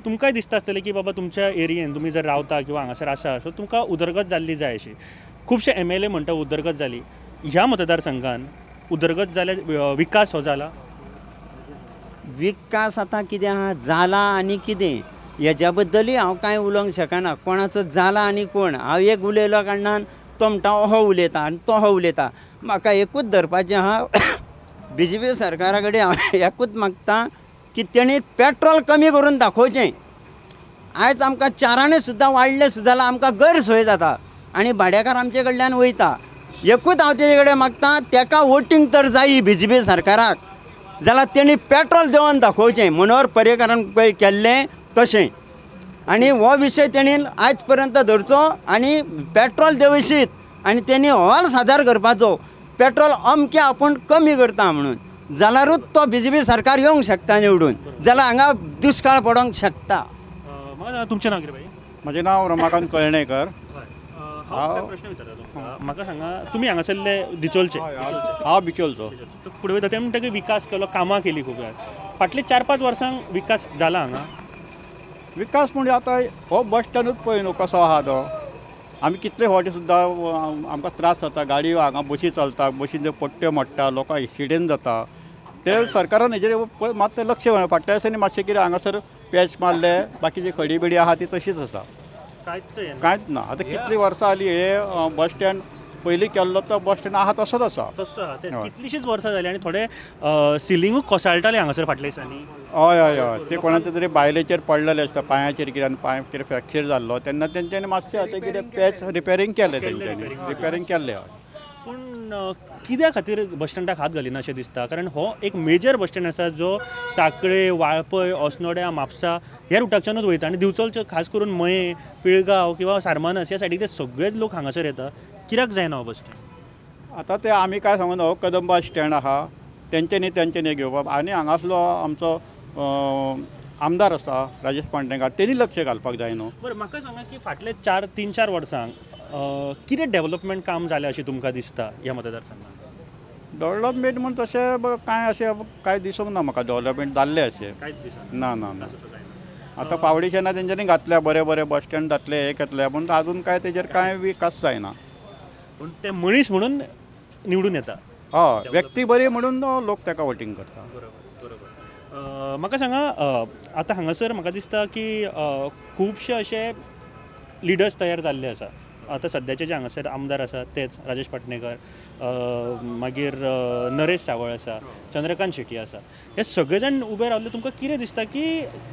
तुमकांय दिसता आसतलें की बाबा तुमच्या एरियेन तुमी जर रावता किंवा हांगासर आसा सो तुमकां उदरगत जाल्ली जाय अशी. खुबशे MLA म्हणटा उदरगत जाली, ह्या मतदारसंघान उदरगत जाल्या, विकास हो जाला? विकास आतां कितें आहा जाला आनी कितें हेज्या बद्दलूय हांव कांय उलोवंक शकना, कोणाचो जाला आनी कोण. हांव एक उलयलो कारणान तो म्हणटा हो उलयता आनी तो हो उलयता. म्हाका एकूच धरपाचें आहा, बीजेपी सरकारा कडेन हांव एकूच मागता की तेणी पेट्रोल कमी करून दाखोवचें. आयज आमकां 4 सुद्दां वाडलें सुद्दां जाल्यार आमकां गैरसोय जाता आनी भाडेकार आमचे कडल्यान वयता. एकूच हांव तेजे कडेन मागता, तेका वोटींग तर जायी बीजेपी सरकाराक, जाल्यार तेणी पेट्रोल देंवोवन दाखोवचें, मनोहर पर्रीकारान पळय केल्लें तशें. आनी हो विशय तेणी आयज पर्यंत धरचो आनी पेट्रोल देंवशीत आनी तेणी अहवाल सादर करपाचो, पेट्रोल अमकें आपूण कमी करता म्हणून, जाल्यारूच तो बीजेपी सरकार येवंक शकता निवडून, जाल्यार हांगा दुश्काळ पडोंक शकता. तुमचें नांव कितें भाई? म्हजें नांव रमाकांत कळणेकर. हांव प्रश्न विचारता तुमकां, म्हाका सांगा तुमी हांगासरले दिचोलचे? हांव बिचोलचो. फुडें वयता ते म्हणटा की विकास केलो, कामां केली खूब, फाटले 4-5 वर्सांक विकास जाला हांगा? विकास म्हणजे आतां हो बस स्टँडूच पळय न्हू कसो आहा तो, आमी कितले फावटी सुद्दां आमकां त्रास जाता, गाडी हांगा बशी चलता, बशीन ज्यो पट्ट्यो मोडटा, लोकांक एक्सिडेंट जाता, ते सरकारान हेजेर मात लक्ष घालना. फाटल्या दिसांनी मातशें कितें हांगासर पॅच मारले, बाकीची खडी बिडी आहा ती तशीच आसा. कांयच ना. आतां कितलीं वर्सां जालीं हे बस स्टँड पयलीं केल्लो तो बस स्टँड आहा तसोच आसा. तसो आहा, कितलींशींच वर्सां जालीं आनी थोडे सिलिंगूय कोसळटाले हांगासर फाटल्या दिसांनी. हय हय हय, ते कोणाच्या तरी बायलेचेर पडलेले आसता, पांयाचेर कितें, आनी पांय कितें फ्रॅक्चर जाल्लो तेन्ना तेंच्यांनी मातशें आतां कितें पॅच रिपेरींग केलें, तेंच्यांनी रिपेरींग केल्लें. हय, पूण कित्या खातीर बस स्टँडाक हात घालिना अशें दिसता? कारण हो एक मेजर बस स्टँड आसा जो सांखळे, वाळपय, अस्नोड्या, म्हापसा ह्या रुटाच्यानूच वयता आनी दिवचलचे खास करून मयें, पिळगांव किंवा सारमानस ह्या सायडीक ते सगळेच लोक हांगासर येता. कित्याक जायना हो बस स्टँड? आतां ते आमी काय सांगून हो कदंबा स्टँड आहा तेंच्यांनी तेंच्यांनी घेवपाक, आनी हांगासलो आमचो आमदार आसा राजेश पाटणेकार तेणी लक्ष घालपाक जाय न्हू. बरें, म्हाका सांगा की फाटले 3-4 वर्सांक कितें डेव्हलपमेंट काम जालें अशें तुमकां दिसता ह्या मतदारसंघात? डेव्हलपमेंट म्हूण तशें कांय अशें कांय दिसूंक ना म्हाका डेव्हलपमेंट जाल्लें अशें. ना ना ना, आतां फावडेशनां तेंच्यांनी घातल्या, बरें बरें बस स्टँड जातलें, हें घेतलें, पूण आजून कांय तेजेर कांय विकास जायना. पूण ते मनीस म्हणून निवडून येता. हय, व्यक्ती बरी म्हणून लोक ताका वोटींग करता. बरोबर बरोबर. म्हाका सांगा, आतां हांगासर म्हाका दिसता की खुबशे अशे लिडर्स तयार जाल्ले आसा. आतां सद्याचे जे हांगासर आमदार आसा तेच राजेश पाटणेकर, मागीर नरेश सावळ आसा, चंद्रकांत शेट्टी आसा, हे सगळे जाण उबे रावले. तुमकां कितें दिसता की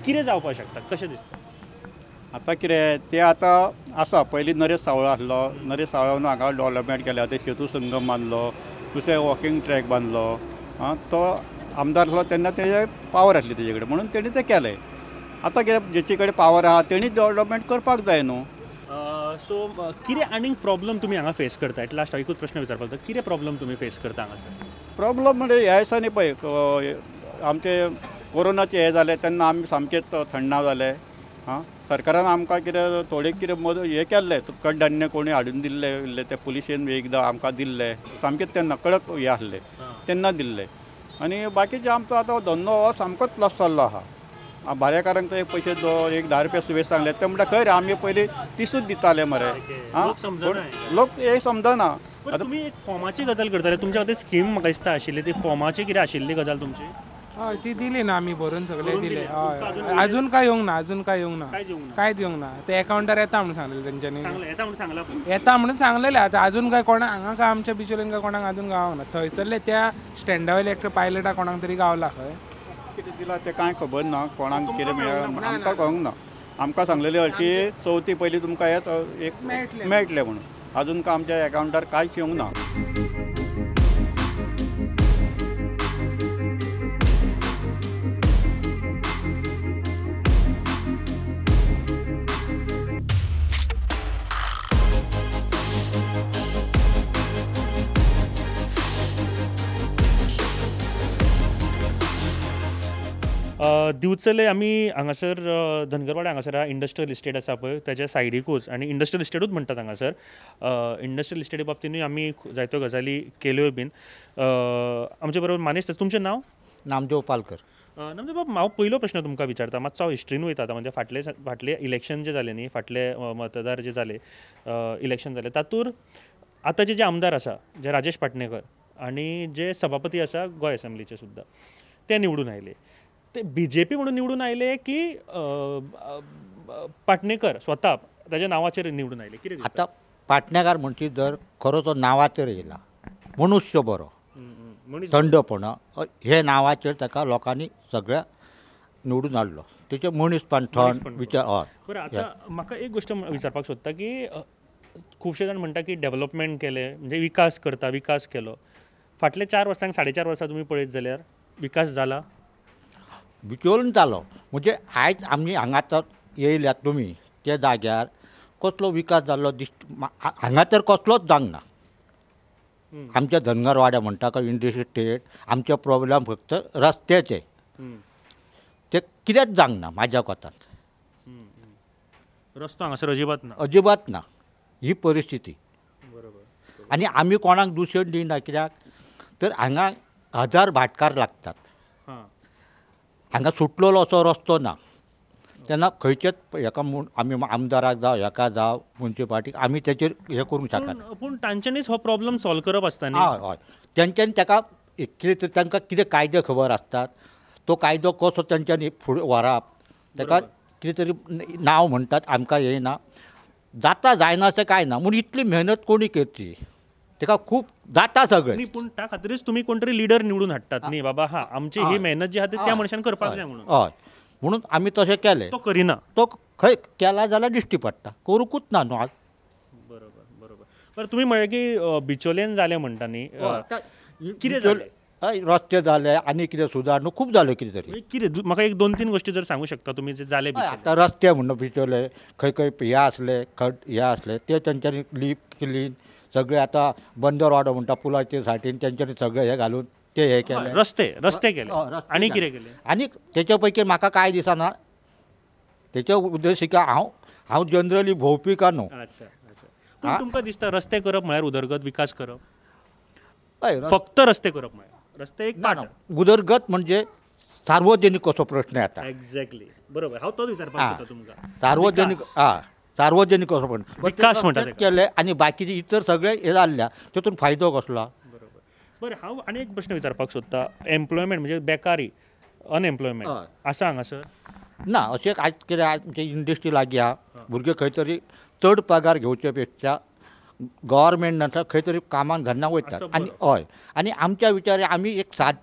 कितें जावपाक शकता, कशें दिसता? आतां कितें ते आतां आसा, पयलीं नरेश सावळ आसलो, नरेश सावळान हांगा डेव्हलपमेंट केलें, आतां सेतू संगम बांदलो, दुसरें वॉकिंग ट्रॅक बांदलो. आं, तो आमदार आसलो तेन्ना तेजे पावर आसली तेजे कडेन म्हणून तेणी तें केलें. आतां कितें जेचे कडेन पावर आहा तेणी डेव्हलपमेंट करपाक जाय न्हू. सो कितें आनीक प्रॉब्लम तुमी हांगा फेस करता? एट लास्ट एकूच प्रश्न विचारपाक जाय, कितें प्रॉब्लम तुमी फेस करता हांगासर? प्रॉब्लम म्हणजे ह्या दिसांनी पळय आमचे कोरोनाचे हे जालें तेन्ना आमी सामकेच थंड जाले. आं, सरकारान आमकां कितें थोडें कितें मदत हें केल्लें, कडधान्य कोणी हाडून दिल्लें इल्लें, ते पुलिशेन एकदां आमकां दिल्लें, सामकें तेन्ना कडक हें आसलें तेन्ना दिल्लें. आनी बाकीचे आमचो आतां धंदो हो सामकोच लॉस जाल्लो आहा. भाड्याकारांक तर एक पयशे एक 10 रुपया सुबेज सांगले ते म्हणटा खंय रे आमी पयलीं 30 दिताले मरे. आं, लोक हे समजना. तुमी एक फॉर्माची गजाल करताले, तुमच्या खातीर स्कीम म्हाका दिसता आशिल्ली ती फॉर्माची कितें आशिल्ली गजाल तुमची? हय, ती दिली ना आमी भरून सगळे दिले. हय, अजून काय येवंक ना, अजून काय येवंक ना, कांयच येवंक ना. ते एकाउंटार येता म्हणून सांगलें तेंच्यांनी, येता म्हणून सांगलेलें. आतां अजून काय कोणाक हांगा काय आमच्या बिचोलीन काय कोणाक अजून गावना. थंयसरले त्या स्टँडा वयले एकटे पायलटा कोणाक तरी गावला खंय, कितें दिलां तें कांय खबर ना, कोणाक कितें मेळ्ळां आमकां कळूंक ना. आमकां सांगलेलें हरशीं चवथी पयलीं तुमकां हें एक मेळटलें म्हणून, अजून काय आमच्या एकाउंटार कांयच येवंक ना. दिवचले आमी हांगासर धनगरवाडा हांगासर इंडस्ट्रियल इस्टेट आसा पळय ताच्या सायडीकूच, आनी इंडस्ट्रियल इस्टेटूच म्हणटात हांगासर. इंडस्ट्रियल इस्टेटी बाबतीनूय आमी जायत्यो गजाली केल्यो बीन. आमचे बरोबर मानेस्त, तुमचें नांव? नामदेव पालकर. नामदेव बाब, हांव पयलो प्रश्न तुमकां विचारता, मातसो हांव हिस्ट्रीन वयता आतां. म्हणजे फाटले फाटले इलेक्शन जे जाले न्ही, फाटले मतदार जे जाले, इलेक्शन जाले, तातूंत आतांचे जे आमदार आसा जे राजेश पाटणेकर आनी जे सभापती आसा गोंय असेंब्लीचे सुद्दां, ते निवडून आयले. ते बीजेपी म्हणून निवडून आयले की पाटणेकर स्वता ताच्या नांवाचेर निवडून आयले? कितें आतां पाटणेकार म्हणची जर खरो तो नांवाचेर येयला, मनुष्य बरो थंडपण हे नांवाचेर ताका लोकांनी सगळ्या निवडून हाडलो. तेचे मनीसपण थंड विचार. हय, बरें. आतां म्हाका एक गोश्ट विचारपाक सोदता की खुबशे जाण म्हणटा की डेव्हलपमेंट केलें म्हणजे विकास करता, विकास केलो. फाटले 4 वर्सांक 4.5 वर्सां तुमी पळयत जाल्यार विकास जाला? बिचोलन जालो म्हणजे आयज आमी हांगा तर येयल्यात तुमी त्या जाग्यार कसलो विकास जाल्लो दिश्ट हांगा तर कसलोच जावंक ना. आमच्या धनगरवाड्या म्हणटा का इंडस्ट्री स्टेट, आमचे प्रॉब्लम फक्त रस्त्याचे, ते कितेंच जावंक ना म्हाज्या कोतान. रस्तो हांगासर अजिबात ना, अजिबात ना ही परिस्थिती. आनी आमी कोणाक दुशण दिना कित्याक तर हांगा 1000 भाटकार लागतात, हांगा सुटलेलो असो रस्तो ना. तेन्ना खंयचेच हेका म्हूण आमी आमदाराक जावं हेका जावं मुन्सिपाल्टीक आमी तेचेर हें करूंक शकना. पूण तांच्यांनीच हो प्रॉब्लम सॉल्व करप आसता न्ही? हय हय, तेंच्यांनी ताका कितें तरी तांकां कितें कायदे खबर आसतात, तो कायदो कसो तेंच्यांनी फुडें व्हरप, ताका कितें तरी नांव म्हणटात आमकां येयना, जाता जायना अशें कांय ना म्हूण इतली मेहनत कोणी करची ताका खूब जाता सगळें. न्ही पूण त्या खातीरच तुमी कोण तरी लिडर निवडून हाडटात न्ही बाबा हा आमची ही मेहनत जी आहा ती त्या मनशान करपाक जाय म्हणून. हय म्हणून आमी तशें केलें. तो करिना, तो खंय केला जाल्यार दिश्टी पडटा, करूंकूच ना न्हू आज. बरोबर बरोबर. बरें तुमी म्हळें की बिचोलेन जालें म्हणटा न्ही, कितें जालें? हय रस्ते जाले आनी कितें सुदारणा खूब जाल्यो कितें तरी. कितें म्हाका एक दोन तीन गोश्टी जर सांगू शकता तुमी जे जाले? आतां रस्ते म्हणून बिचोले खंय खंय हे आसले खड हे आसले ते तेंच्यांनी लीप क्लीन सगळे आतां बंदर वाडो म्हणटा पुलाचे सायडीन तेंच्यांनी सगळे हे घालून ते हे केले, रस्ते रस्ते केले आनी कितें केलें? आनी तेच्या पैकी म्हाका कांय दिसना तेच्या उद्देशिका हांव हांव जनरली भोंवपी का न्हू. अच्छा अच्छा. पूण तुमकां दिसता रस्ते करप म्हळ्यार उदरगत विकास करप? हय फक्त रस्ते करप म्हळ्यार रस्ते एक पार्ट. उदरगत म्हणजे सार्वजनीक असो प्रश्न येता. एक्झॅक्टली बरोबर, हांव तोच विचारपाक सोदता तुमकां. सार्वजनीक हा सार्वजनीक असो प्रश्न विकास म्हणटा केले आनी बाकीचे इतर सगळे हे जाल्ल्या तितून फायदो कसलो? बरोबर. बरें हांव आनी एक प्रश्न विचारपाक सोदता, एम्प्लॉयमेंट म्हणजे बेकारी अनएम्प्लॉयमेंट आसा हांगासर? ना अशें आयज कितें आमचे इंडस्ट्री लागीं आहा, भुरगे खंय तरी चड पगार घेवचे पेक्षा गव्हर्मेंट खंय तरी कामाक घन्ना वयतात आनी हय आनी आमच्या विचार आमी एक साद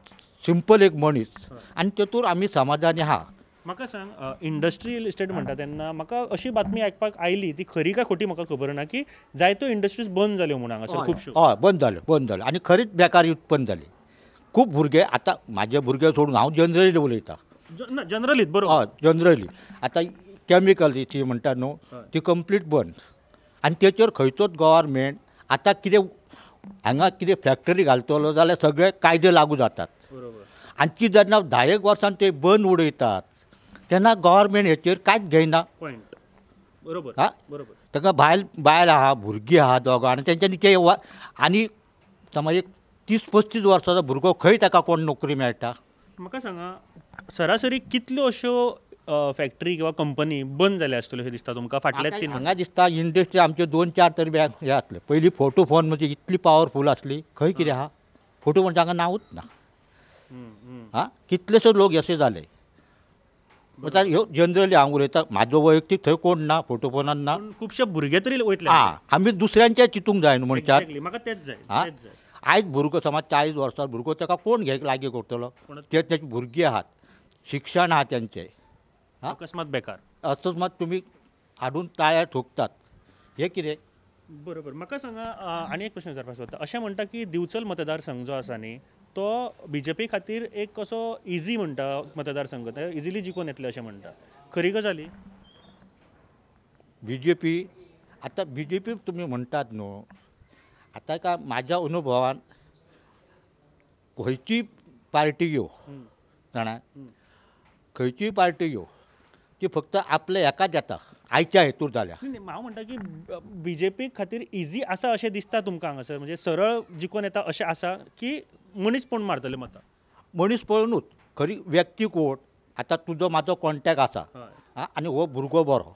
सिंपल एक मनीस आनी तेतूर आमी समाधानी आहा. म्हाका सांग इंडस्ट्रियल इस्टेट म्हणटा तेन्ना म्हाका अशी बातमी आयकपाक आयली ती खरी काय खोटी म्हाका खबर ना की जायत्यो इंडस्ट्रीज बंद जाल्यो म्हणून हांगासर खुबश्यो. हय बंद जाल्यो, बंद जाल्यो आनी खरीच बेकारी उत्पन्न जाली. खूब भुरगे आतां म्हाजे भुरगे सोडून हांव जनरली उलयतां ना जनरलीच बरोबर. हय जनरली आतां केमिकल ती म्हणटा न्हू ती कंप्लीट बंद आनी तेचेर खंयचोच गव्हर्मेंट आतां कितें हांगा कितें फॅक्टरी घालतलो जाल्यार सगळे कायदे लागू जातात. बरोबर. आनी ती जेन्ना 10 वर्सां ते बंद उडयतात तेन्ना गव्हर्मेंट हेचेर कांयच घेयना. पॉयंट बरोबर. हा बरोबर. तांकां बायल बायल आहा भुरगीं आहा दोगां आनी तेंच्यांनी ते आनी समज एक 30-35 वर्साचो भुरगो खंय ताका कोण नोकरी मेळटा? म्हाका सांगा सरासरी कितल्यो अश्यो फॅक्टरी किंवा कंपनी बंद जाल्या आसतल्यो अशें दिसता तुमकां फाटल्या 3? हांगा दिसता इंडस्ट्री आमच्यो 2-4 तरी हे आसले. पयलीं फोटो फोन म्हणजे इतली पावरफूल आसली खंय कितें आहा फोटो म्हणजे हांगा नांवूच ना. आं कितलेशे लोक अशे जाले. आतां ह्यो जनरली हांव उलयतां म्हाजो वैयक्तीक थंय कोण ना फोटो फोनान ना, खुबशे भुरगे तरी वयतले. आं आमी दुसऱ्यांचे चिंतूंक जाय न्हू मनशान. म्हाका तेच जाय. आं आयज भुरगो समज 40 वर्सां भुरगो ताका कोण घे लागीं करतलो? ते तेची भुरगीं आहात, शिक्षण आहा तेंचें, अकस्मात बेकार अकस्मात तुमी हाडून टायर ठोकतात हें कितें? बरोबर. म्हाका सांगा आनी एक प्रश्न विचारपाक सोदता, अशें म्हणटा की दिवचल मतदारसंघ जो आसा न्ही तो बीजेपी खातीर एक कसो इजी म्हणटा मतदारसंघ, ते इजिली जिखून येतले अशें म्हणटा, खरी गजाली? बीजेपी आतां बीजेपी तुमी म्हणटात न्हू आतां काय म्हाज्या अनुभवान खंयची पार्टी यो जाणा खंयचीय पार्टी यो ती फक्त आपल्या हेकाच येता आयच्या हेतूर जाल्या. हांव म्हणटा की बीजेपी खातीर इजी आसा अशें दिसता तुमकां हांगासर, म्हणजे सरळ जिखून येता अशें आसा की मनीस पळोवन मारतले मतां? मनीस पळोवनूच खरी व्यक्ती कोण आतां तुजो म्हाजो कॉन्टेक्ट आसा आनी हो भुरगो बरो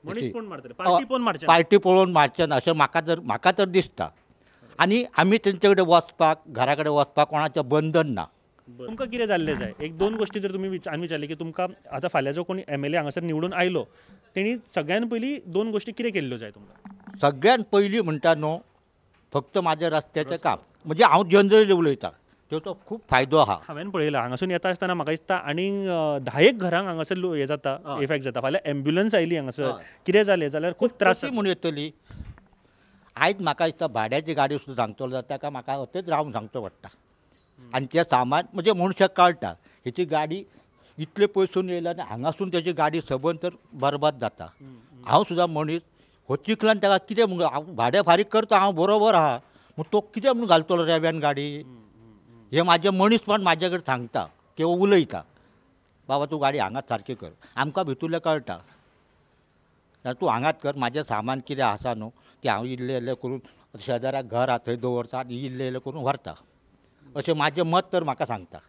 मनीस पळोवन मारतले, पार्टी पळोवन मारचे, पार्टी पळोवन मारचे ना अशें म्हाका तर दिसता. आनी आमी तेंचे कडेन वचपाक घरा कडेन वचपाक कोणाचें बंधन ना. तुमकां कितें जाल्लें जाय? एक दोन गोश्टी जर तुमी आनी विचारली की तुमकां आतां फाल्यां जो कोणी MLA हांगासर निवडून आयलो तेणी सगळ्यान पयलीं दोन गोश्टी कितें केल्ल्यो जाय तुमकां? सगळ्यान पयलीं म्हणटा न्हू फक्त म्हाजें रस्त्याचें काम, म्हणजे हांव जनरली उलयतां तेचो खूब फायदो आहा. हांवें पळयलां हांगासून येता आसतना म्हाका दिसता आनीक 10 घरांक हांगासर हें जाता, इफेक्ट जाता. फाल्यां एम्ब्युलन्स आयली हांगासर कितें जालें जाल्यार खूब त्रास म्हूण येतली. आयज म्हाका दिसता भाड्याची गाडी सुद्दां सांगतलो जाल्यार ताका म्हाका अथंयच रावन सांगचो पडटा आनी तें सामान म्हणजे मनशाक कळटा हेची गाडी इतले पयसून येयल्या आनी हांगासून तेजी गाडी सबंद तर बरबाद जाता. हांव सुद्दां मनीस हो चिखलान ताका कितें म्हूण हांव भाडें फारीक करता हांव बरोबर आहा म्हूण तो कितें म्हूण घालतलो रेब्यान गाडी? हें म्हाजें मनीसपण म्हाजे कडेन सांगता किंवा उलयता बाबा तूं गाडी हांगाच सारकी कर, आमकां भितुरलें कळटा तूं हांगाच कर, म्हाजें सामान कितें आसा न्हू तें हांव इल्लें इल्लें करून शेजाऱ्याक घर आहा थंय दवरता आनी इल्लें इल्लें करून व्हरता अशें म्हाजें मत तर म्हाका सांगता.